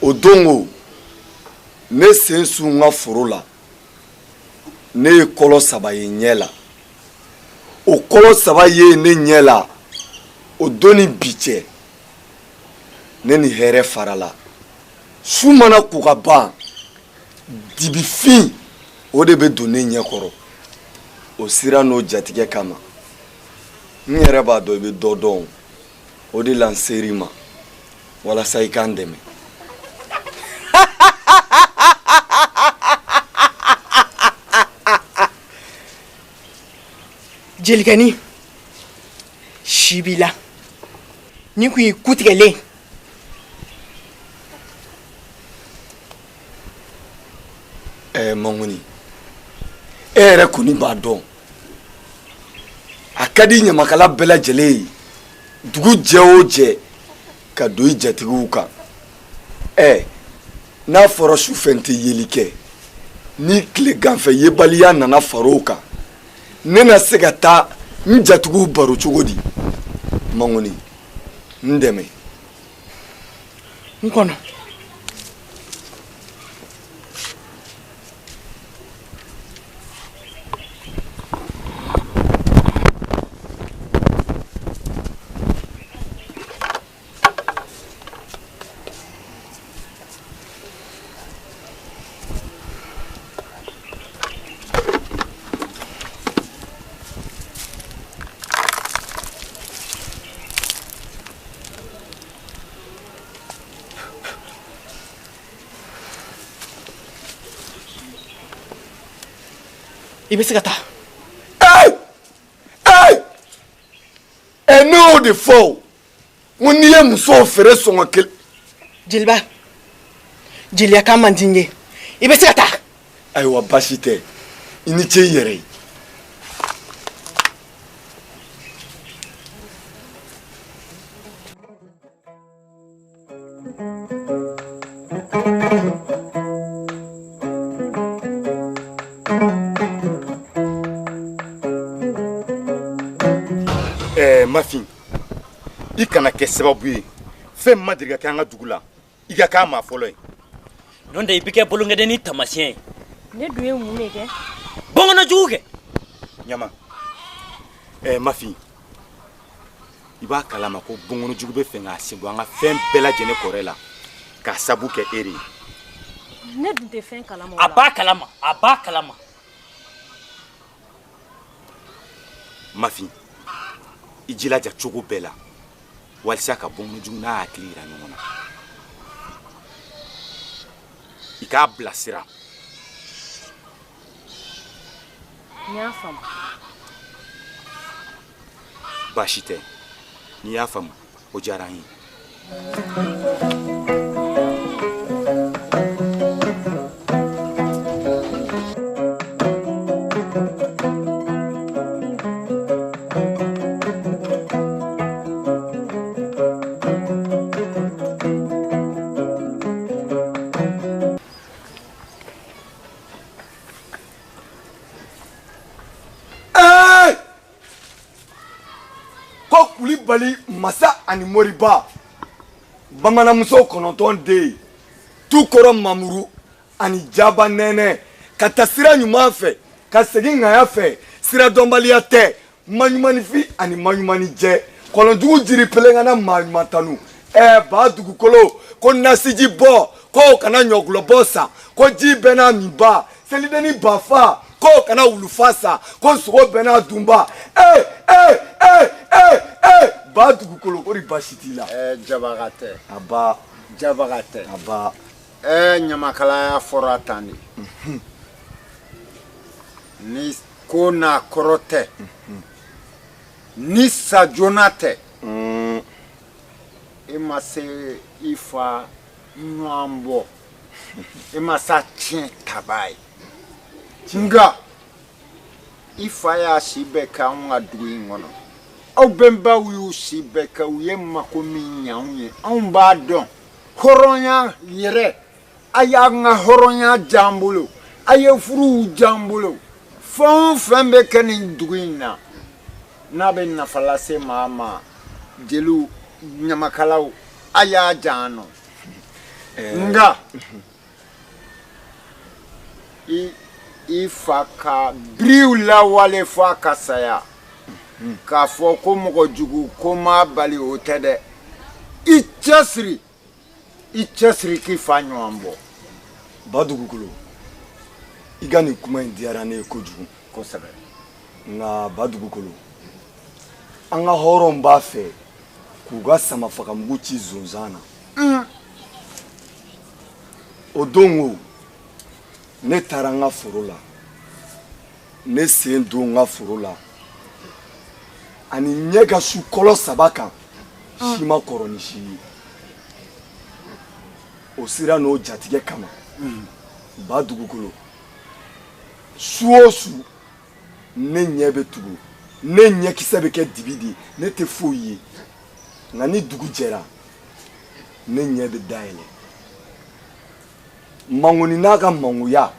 O don ko, ne sen sun n ka foro la, ne ye kɔlɔ saba ye ɲɛ la. O kɔlɔ saba ye ne ɲɛ la, o don ni bi cɛ, ne ni hɛrɛ farala. Su mana ko ka ban, dibifin o de bɛ don ne ɲɛ kɔrɔ. O sira n'o jatigɛ kama, n yɛrɛ b'a dɔn i bɛ dɔ dɔn, o de la n ser'i ma walasa i k'an dɛmɛ. Jelikɛnin, si b'i la, nin kun y'i kutigɛlen. Mangoni, e yɛrɛ kɔni b'a dɔn, a ka di ɲamakala bɛɛ lajɛlen ye dugu jɛ o jɛ ka don i jatigiw kan. N'a fɔra sufɛ n tɛ yeli kɛ, ni tileganfɛ yebaliya nana far'o kan, ne na se ka taa n jatigiw baro cogo di? Mangoni, n dɛmɛ. N kɔnɔ. I bɛ se ka taa. Ne y'o de fɔ o, n ko n'i ye musow feere sɔngɔ kelen. Jeliba, jeliya kan man di n ye, i bɛ se ka taa. Ayiwa baasi tɛ, i ni ce i yɛrɛ ye. Mafin, i kana kɛ sababu ye fɛn ma deli ka kɛ an ka dugu la, i ka k'a maa fɔlɔ ye. N'o tɛ i bɛ kɛ bolonkɛden ni taamasiyɛn ye. Ne dun ye mun de kɛ? Bɔnkɔnɔ jugu kɛ. Ɲama, Mafin, i b'a kalama ko bɔnkɔnɔ jugu bɛ fɛ k'a sen bɔ an ka fɛn bɛɛ lajɛlen kɔrɛ la k'a sabu kɛ e de ye. Ne dun tɛ fɛn kalama o la. A b'a kalama, a b'a kalama. Mafin, i jilaja cogo bɛɛ la walisa ka bɔnkɔnɔ jugu n'a hakili yira ɲɔgɔn na. I k'a bilasira. N y'a faamu. Baasi tɛ, n'i y'a faamu o diyara n ye. Kulibali masa ani moriba bamananmuso 9 den ye tu kɔrɔ mamuru ani jaba nɛnɛ ka taa sira ɲuman fɛ ka segin ŋaya fɛ, sira dɔnbaliya tɛ, maɲumanifin ani maɲumanijɛ, kɔlɔnjugu jiri pelenkana maa ɲuman tanu. Ba dugukolo ko nasiji bɔ, k'o kana ɲɔgulɔbɔ san, ko ji bɛɛ n'a minba, selidenni ba fa, k'o kana wulufa san, ko sogo bɛɛ n'a dunba. Ba dugukolo ko ni baasi t'i la. Jabagatɛ. A ba. Jabagatɛ. A ba. Ɲamakalaya fɔra tan de. Ni Ko n'a kɔrɔ tɛ. Ni sa joona tɛ. E ma se i fa ɲɔgɔn bɔ. E ma s'a tiɲɛ tabaa ye. Nka i fa y'a si bɛɛ kɛ anw ka dugu in kɔnɔ. Aw bɛnbaw y'u si bɛɛ kɛ, u ye mako min ɲɛ anw ye, anw b'a dɔn. Hɔrɔnya yɛrɛ, a y'an ka hɔrɔnya diya an bolo, a ye furuw diya an bolo. Fɛn o fɛn bɛ kɛ nin dugu in na, n'a bɛ nafa lase maa ma, jeliw, ɲamakalaw, a y'a diya an nɔ. Nka i fa ka biriw lawale fo a ka saya, k'a fɔ ko mɔgɔ jugu ko m'a bali, o tɛ dɛ. I cɛsiri, i cɛsiri k'i fa ɲɔgɔn bɔ. Ba Dugukolo, i ka nin kuma in diyara ne ye kojugu. Kosɛbɛ. Nka Ba Dugukolo, an ka hɔrɔnw b'a fɛ k'u ka samafagamugu ci zonzan na. O don o, ne taara n ka foro la, ne sen don n ka foro la, ani ɲɛ ka su kɔlɔ saba kan, si ma kɔrɔ ni si ye. O sira n'o jatigɛ kama, Ba Dugukolo, su o su ne ɲɛ bɛ tugu, ne ɲɛkisɛ bɛ kɛ dibi de ye, ne tɛ foyi ye. Nka ni dugu jɛra, ne ɲɛ bɛ dayɛlɛ. Mangoni n'a ka mangoya,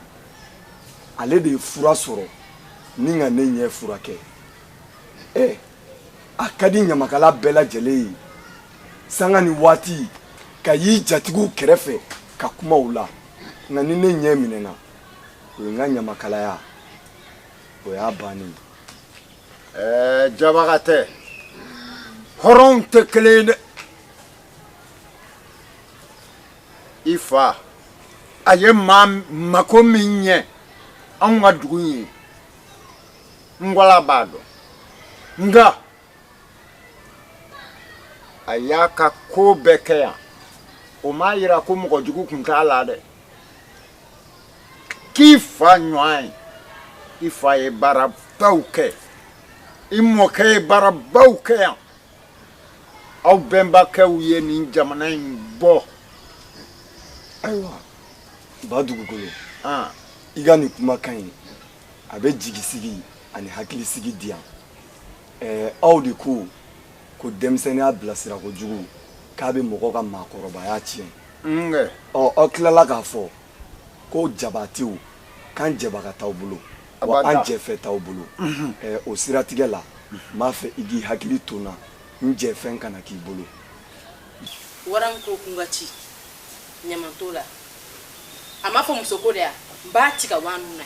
ale de ye fura sɔrɔ ni ka ne ɲɛ furakɛ. Ɛ, a ka di ɲamakala bɛɛ lajɛlen ye sanga ni waati ka y'i jatigiw kɛrɛfɛ ka kuma u la. Nka ni ne ɲɛ minɛna, o ye n ka ɲamakalaya, o y'a bannen ye. Ɛɛ, Jabagatɛ, hɔrɔnw tɛ kelen ye dɛ. I fa a ye maa mako min ɲɛ anw ka dugu in ye, n kɔla b'a dɔn. Nka a y'a ka ko bɛɛ kɛ yan, o m'a yira ko mɔgɔ jugu tun t'a la dɛ. K'i fa ɲɔgɔn ye, i fa ye baarabaw kɛ, i mɔkɛ ye baarabaw kɛ yan. Aw bɛnbakɛw ye nin jamana in bɔ. Ayiwa Ba Dugukolo, i ka nin kumakan in, a bɛ jigisigi ani hakilisigi di yan. Aw de ko ko denmisɛnninya bilasira kojugu k'a bɛ mɔgɔ ka maakɔrɔbaya tiɲɛ. Ɔ, aw tilala k'a fɔ ko jabatew k'an jɛbaga t'aw bolo, wa an jɛfɛ t'aw bolo. O siratigɛ la, n b'a fɛ i k'i hakili to n na, n jɛfɛn kana k'i bolo. Waran ko kun ka ci ɲama t'o la, a m'a fɔ muso ko de ya, n b'a ci ka bɔ a nun na.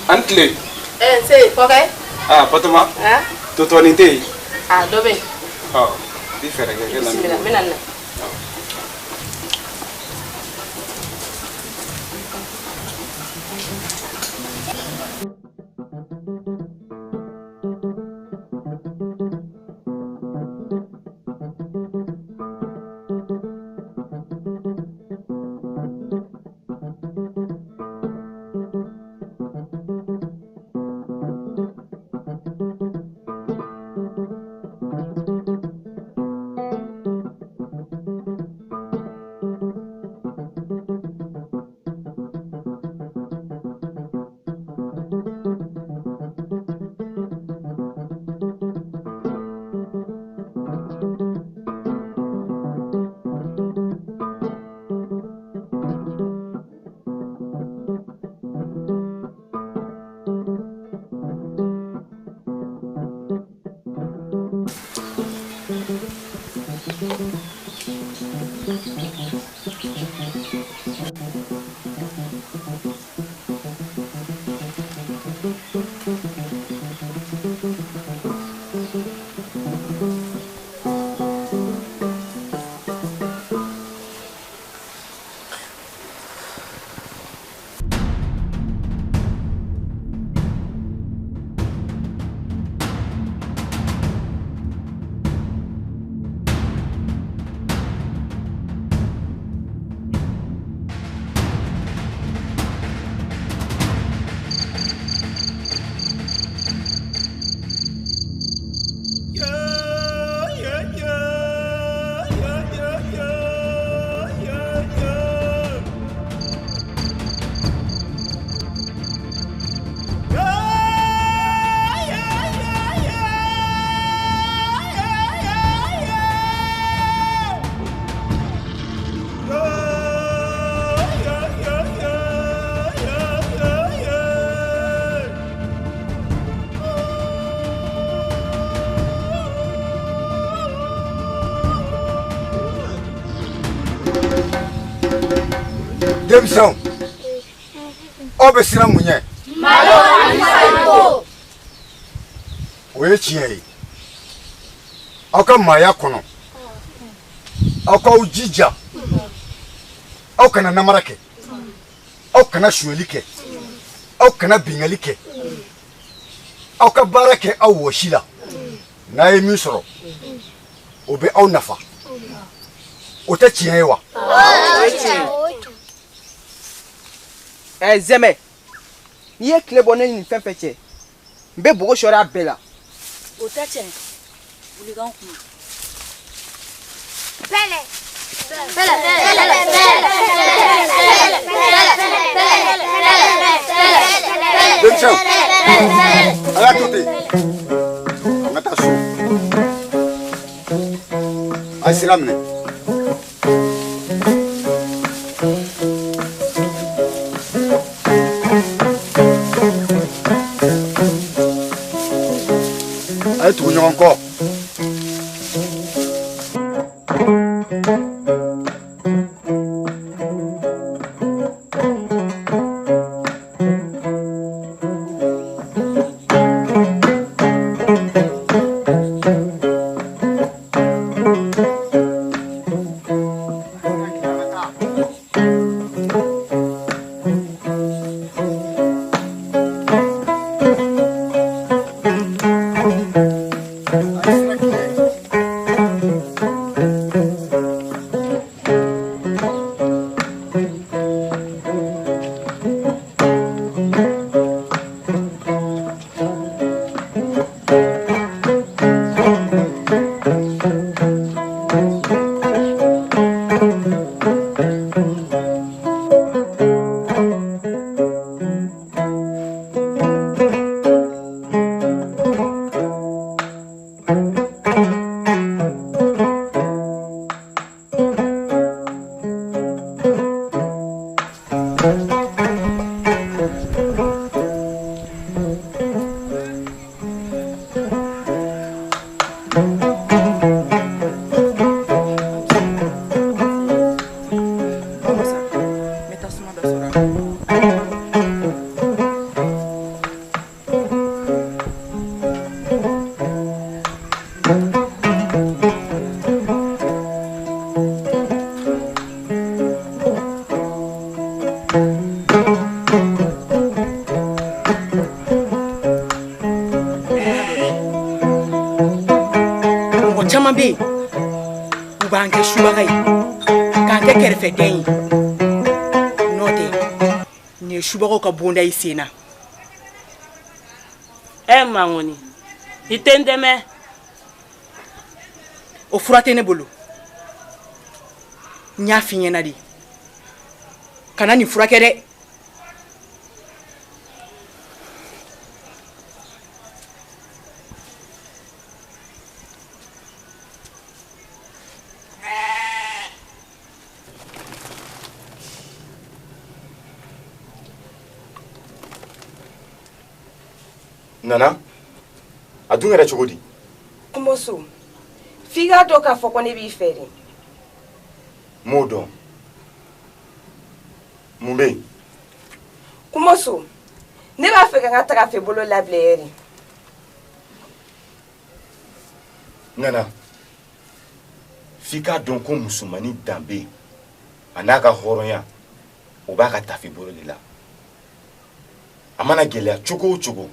An tile. Nse kɔkɛ. Aa Batoma. Totɔnin tɛ yen. Aa dɔ bɛ yen. Ɔ i fɛɛrɛ kɛ kɛ na. Bisimila, n bɛna na. Denmisɛnw, aw bɛ siran mun ɲɛ? Malo ani saliko. O ye tiɲɛ ye. Aw ka maaya kɔnɔ, aw k'aw jija, aw kana namara kɛ, aw kana sonyali kɛ, aw kana binkanni kɛ, aw ka baara kɛ aw wɔsi la. N'a ye min sɔrɔ, o bɛ aw nafa. O tɛ tiɲɛ ye wa? O ye tiɲɛ ye. Ɛ Zɛmɛ, n'i ye tile bɔ ne ni nin fɛn fɛn cɛ, n bɛ bogo sɔɔri a bɛɛ la. O tɛ tiɲɛ ye. Wuli k'an kuma. Pɛlɛ. Pɛlɛ. Pɛlɛ. Pɛlɛ. Denmisɛnw, a y'a to ten. An ka taa so. A ye sira minɛ. A ye tugu ɲɔgɔn kɔ. Mɔgɔ caman bɛ yen, u b'an kɛ subaga ye, k'an kɛ kɛrɛfɛdɛn ye. N'o tɛ, nin ye subagaw ka bonda ye sen na. Ɛ Mangoni, i tɛ n dɛmɛ? O fura tɛ ne bolo. N y'a f'i ɲɛna de, kana nin furakɛ dɛ. Nana, a dun kɛra cogo di? Kunboso, F'i k'a dɔn k'a fɔ ko ne b'i fɛ de. N m'o dɔn. Mun bɛ yen? Kumoso, ne b'a fɛ ka n ka tagafe bolo labila yɛrɛ. Nana, f'i k'a dɔn ko musomannin danbe a n'a ka hɔrɔnya o b'a ka tafe bolo de la. A mana gɛlɛya cogo o cogo,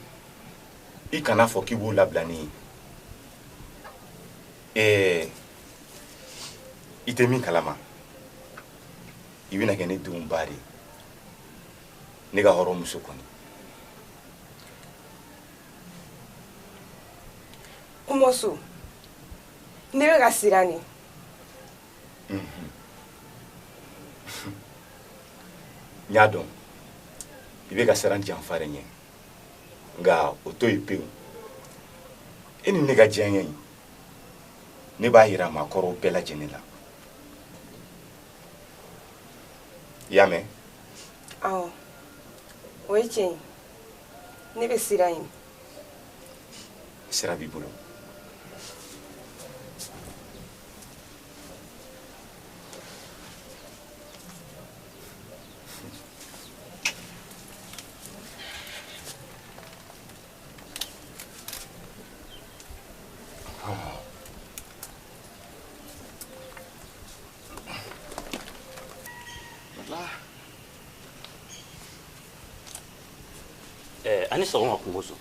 i kana fɔ k'i b'o labila ne ye. I tɛ min kalama, i bɛna kɛ ne denw ba de ye, ne ka hɔrɔnmuso kɔni. Kumoso, ne bɛ ka siran de. N y'a dɔn i bɛ ka siran janfa de ɲɛ, nka o to yen pewu. E ni ne ka diyaɲɛ in, ne b'a yira maakɔrɔw bɛɛ lajɛlen la. I y'a mɛn? Awɔ, o ye tiɲɛ ye. Ne bɛ siran yen. Sira b'i bolo. Ani sɔgɔma Kungoso.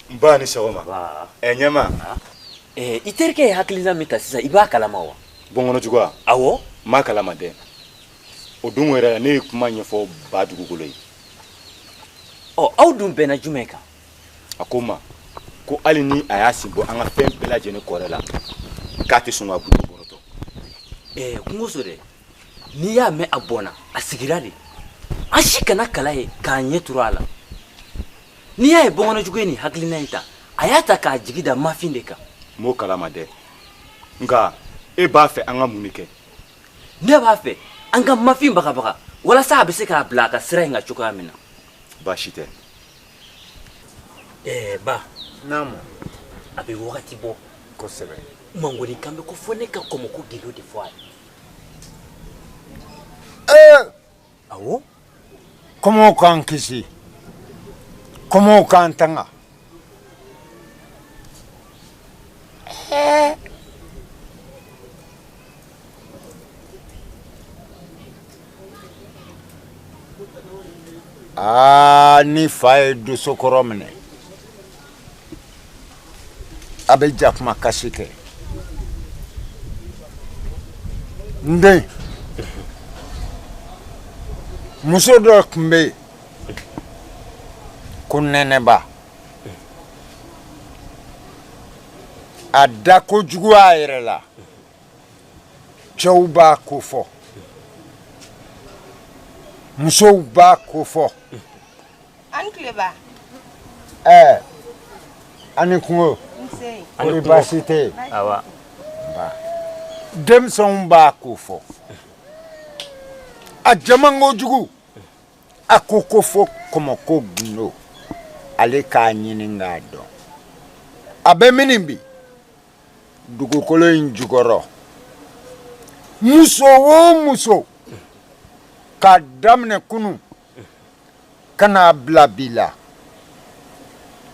N ba ni sɔgɔma. Ɲɛma. I terikɛ ye hakilina min ta sisan, i b'a kalama wa? Bɔnkɔnɔ juguya. Awɔ. N b'a kalama dɛ. O don yɛrɛ ne ye kuma ɲɛfɔ ba dugukolo ye. Ɔ, aw dun bɛnna jumɛn kan? A ko n ma ko hali ni a y'a sen bɔ an ka fɛn bɛɛ lajɛlen kɔrɛ la, k'a tɛ sɔn ka bolo bɔrɔtɔ. Kungoso dɛ, n'i y'a mɛn a bɔnna, a sigira de. An si kana kala ye k'a ɲɛ turu a la. N'i y'a ye bɔnkɔnɔjugu ye nin hakilina in ta, a y'a ta k'a jigi da mafin de kan. N b'o kalama dɛ, nka e b'a fɛ an ka mun de kɛ? Ne b'a fɛ an ka mafin bagabaga walasa a bɛ se k'a bila a ka sira in kan cogoya min na. Baasi tɛ. Ba. Naamu. A bɛ wagati bɔ. Kosɛbɛ. Mangoni kan bɛ ko fɔ ne ka kɔmɔko gindo de fɔ a ye. Awɔ. Kɔmɔw k'an kisi. Kɔmɔw k'an tanga. Aa, ni fa ye dosokɔrɔ minɛ, a bɛ jakuma kasi kɛ. N den, muso dɔ tun bɛ yen ko Nɛnɛba. A da kojugu a yɛrɛ la, cɛw b'a ko fɔ, musow b'a ko fɔ. Ani tile ba. Ani kungo. Nse. Kori baasi tɛ yen? Awa. Ba. Denmisɛnw b'a ko fɔ. A jama kojugu. A ko ko fo kɔmɔko gundo ale k'a ɲini k'a dɔn. A bɛ min bi dugukolo in jukɔrɔ, muso o muso k'a daminɛ kunun ka n'a bila bi la,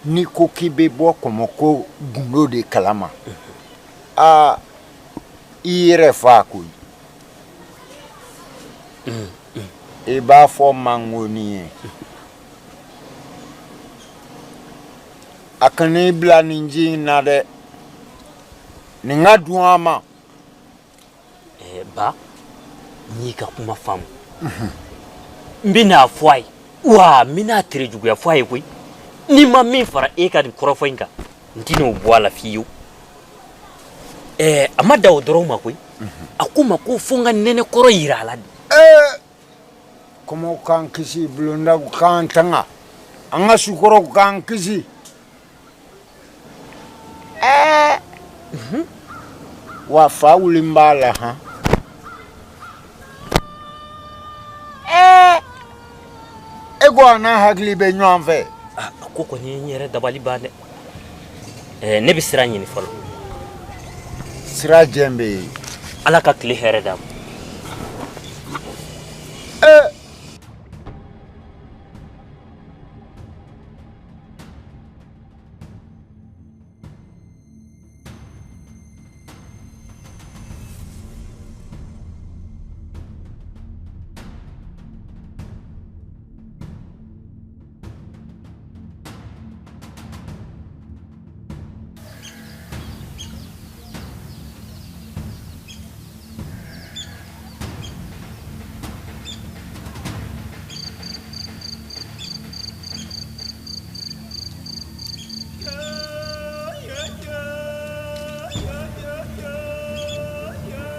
n'i ko k'i bɛ bɔ kɔmɔko gundo de kalama, aa, i yɛrɛ fa koyi. I b'a fɔ Mangoni ye, a kan'i bila nin ji in na dɛ, nin ka dun a ma. Ba, n y'i ka kuma faamu. N bɛna fɔ a ye, wa n bɛna tere juguya fɔ a ye koyi. N'i ma min fara e ka nin kɔrɔfɔ in kan, n tɛna o bɔ a la fiyewu. A ma dan o dɔrɔn ma koyi. A ko n ma ko fo n ka nɛnɛkɔrɔ yira a la de. Kɔmɔw k'an kisi, bulondaw k'an tanga, an ka sukɔrɔw k'an kisi. Wa fa wuli b'a la han. E ko a n'a hakili bɛ ɲɔgɔn fɛ. A ko kɔni ye n yɛrɛ dabali ban dɛ. Ne bɛ sira ɲini fɔlɔ. Sira jɛn bɛ yen. Ala ka tile hɛrɛ d'a ma.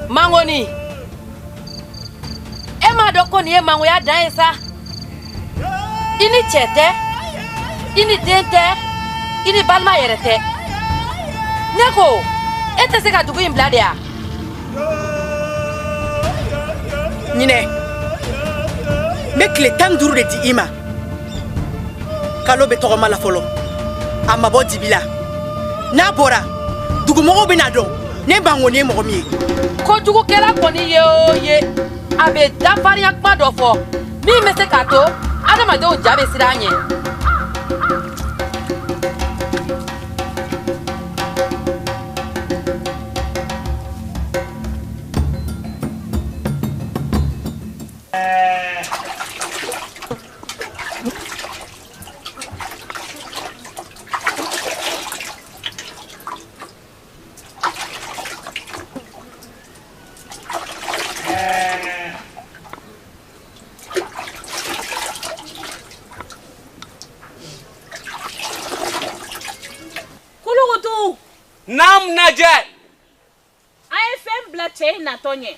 Mangoni, e m'a dɔn ko nin ye mangoya dan ye sa. I ni cɛ tɛ, i ni den tɛ, i ni balima yɛrɛ tɛ. Ne ko, e tɛ se ka dugu in bila de wa? Ɲinɛ, n bɛ tile 15 de di i ma. Kalo bɛ tɔgɔma la fɔlɔ, a ma bɔ dibi la. N'a bɔra, dugumɔgɔw bɛna dɔn ne Mangoni ye mɔgɔ min ye. Kojugukɛla kɔni ye o ye, a bɛ dafarinya kuma dɔ fɔ min bɛ se k'a to adamadenw ja bɛ siran a ɲɛ. Najɛ. An ye fɛn bila cɛ in natɔ ɲɛ,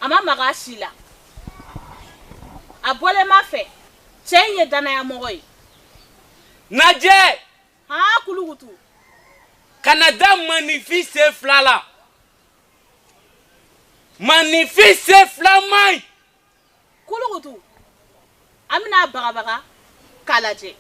a ma maga a si la. A bɔlen ma fɛ, cɛ in ye danayamɔgɔ ye. Najɛ. Han Kulukutu. Kana da maninfin sen fila la. Maninfin sen fila man ɲi. Kulukutu, an bɛna bagabaga k'a lajɛ.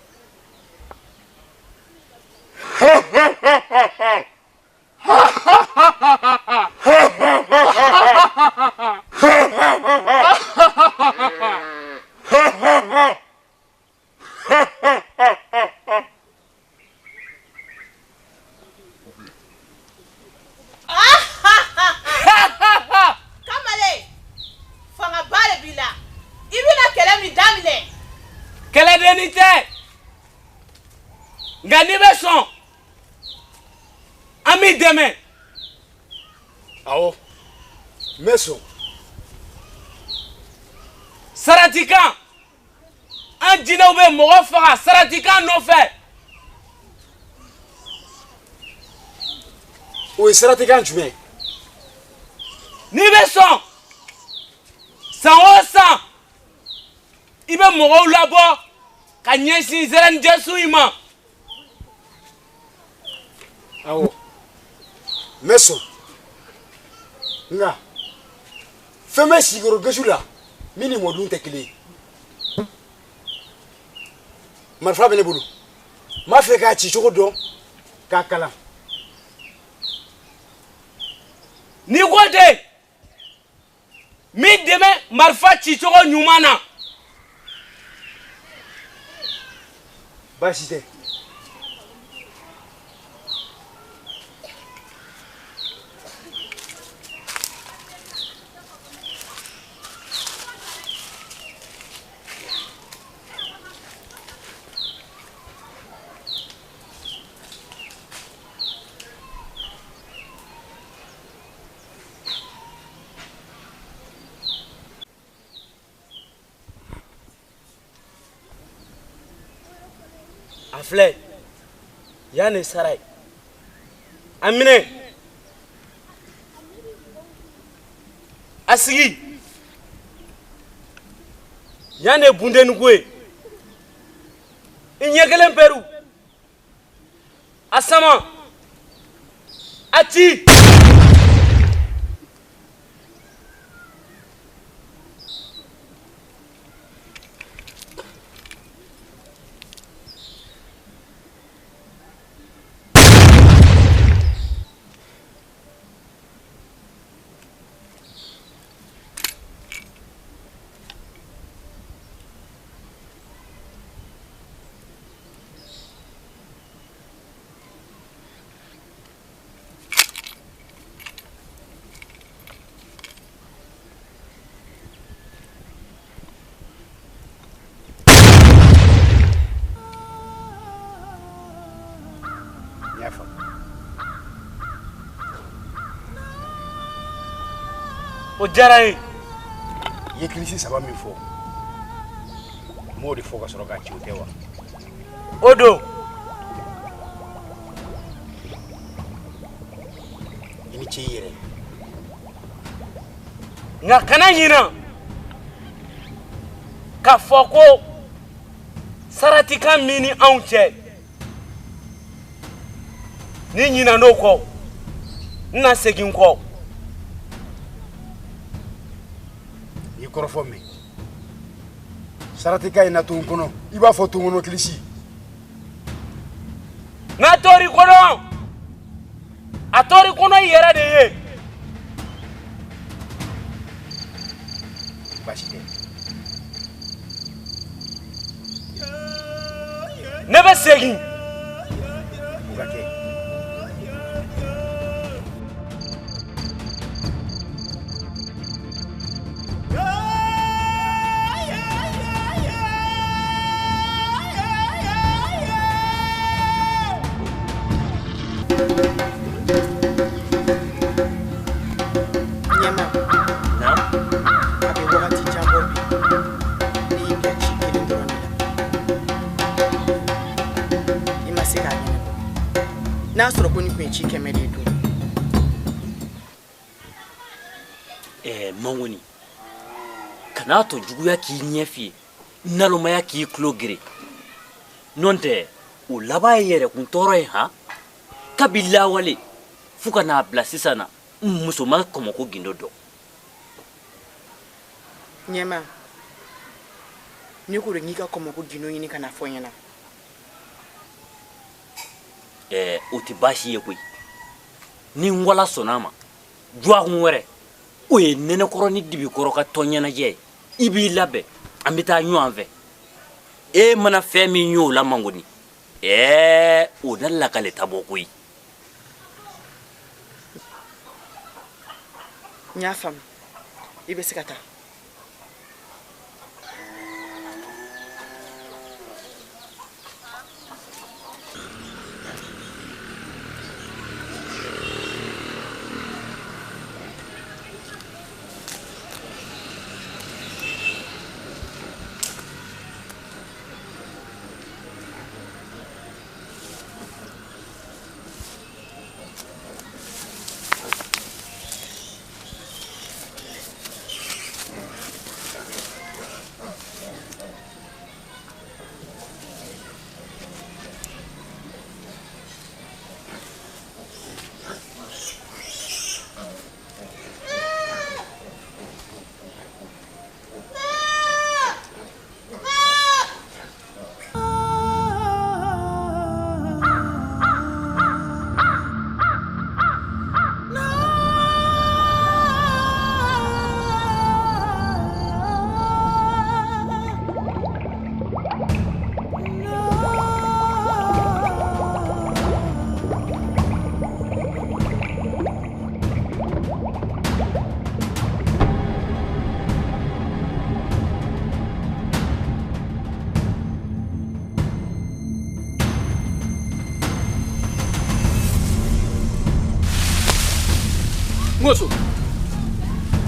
Kamalen, fangaba de b'i la. I bɛna kɛlɛ min daminɛ. Kɛlɛdennin tɛ. Nka n'i bɛ sɔn, an b'i dɛmɛ. Awɔ, n bɛ sɔn. Saratikan, an jinɛw bɛ mɔgɔ faga saratikan nɔfɛ. O ye saratikan jumɛn ye? N'i bɛ sɔn, san o san, i bɛ mɔgɔw labɔ ka ɲɛsin zɛrɛnijɛsun in ma. Awɔ, n bɛ sɔn. Nka fɛn bɛ sikoro gɛsu la min ni mɔdun tɛ kelen ye. Marifa bɛ ne bolo, n b'a fɛ k'a ci cogo dɔn k'a kalan. N'i ko ten, n b'i dɛmɛ marifa cicogo ɲuman na. Baasi tɛ. A filɛ, yan de sara ye. A minɛ, a sigi. Yan de bunteniko ye. I ɲɛ kelen peru. A sama, a ci. O diyara n ye. I ye kilisi 3 min fɔ, n b'o de fɔ ka sɔrɔ k'a ci, o tɛ wa? O don. I ni ce i yɛrɛ. Nka kana ɲina k'a fɔ ko saratikan min ni anw cɛ, ni ɲinan'o kɔ, n na segin kɔ. I kɔrɔfɔ mɛn. Saratikan in na to n kɔnɔ, i b'a fɔ to n kɔnɔ kilisi. N'a tor'i kɔnɔ, a tor'i kɔnɔ i yɛrɛ de ye. Baasi tɛ. Ne bɛ segin. O ka kɛ. Ɲɛma. Naam. A bɛ wagati jan bɔ bi, ne y'i bila ci kelen dɔrɔn de la. I ma se k'a ɲɛnabɔ. N'a sɔrɔ ko nin tun ye ci 100 de ye dun. Mangoni, kan'a to juguya k'i ɲɛ fiyɛ, nalomaya k'i tulo gere. N'o tɛ, o laban ye yɛrɛkun tɔɔrɔ ye han. Kabi lawale fo ka n'a bila sisan na, n muso ma kɔmɔko gindo dɔn. Ɲɛma, ne ko de n k'i ka kɔmɔko gindo ɲini ka na fɔ n ɲɛna. O tɛ baasi ye koyi. Ni n wala sɔnna a ma, dɔgɔkun wɛrɛ, o ye nɛnɛkɔrɔ ni dibikɔrɔ ka tɔn ɲɛnajɛ ye. I b'i labɛn, an bɛ taa ɲɔgɔn fɛ. E mana fɛn min ye o la Mangoni, o na lakale ta bɔ koyi. N y'a faamu, i bɛ se ka taa. Ngoso,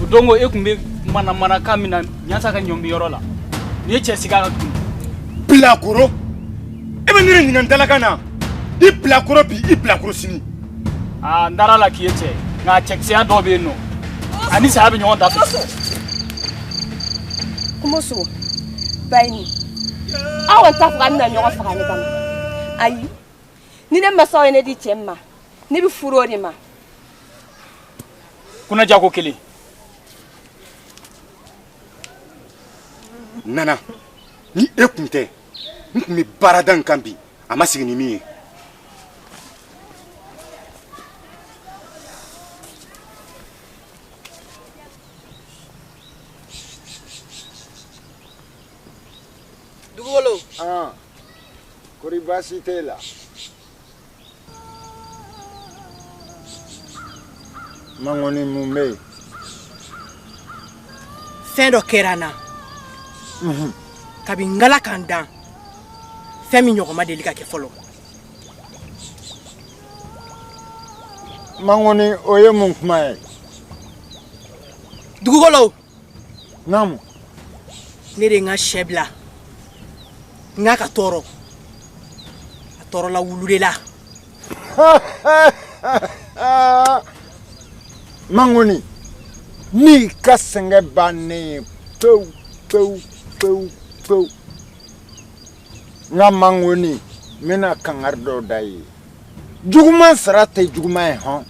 o don ko e tun bɛ manamanakan min na Ɲansa ka ɲɔnbiyɔrɔ la, nin ye cɛ sigi a kan tuguni. Bilakoro, e bɛ ne de ɲininka n dalakan na. I bilakoro bi, i bilakoro sini. Aa, n dara la k'i ye cɛ ye, nka cɛkisɛya dɔw bɛ yen nɔ, ani saya bɛ ɲɔgɔn da fɛ. Kumoso, Bayini, aw kɔni t'a fɔ k'an bɛna ɲɔgɔn faga ne kama. Ayi, ni ne masaw ye ne di cɛ min ma, ne bɛ furu o de ma. Kunnaja ko kelen. Nana, ni e kun tɛ, n tun bɛ baarada in kan bi, a ma sigi ni min ye. Dugukolo. Kori baasi t'e la? Mangoni mun bɛ yen? Fɛn dɔ kɛra n na. Kabi n kala ka n dan, fɛn min ɲɔgɔn ma deli ka kɛ fɔlɔ. Mangoni, o ye mun kuma ye? Dugukolo. Naamu. Ne de ye n ka sɛ bila. N k'a ka tɔɔrɔ. A tɔɔrɔla wulu de la. Mangoni, n'i ka sɛgɛn bannen ye pewu pewu pewu pewu. Nka Mangoni, n bɛna kangari dɔ da i ye. Juguman sara tɛ juguman ye hɔn.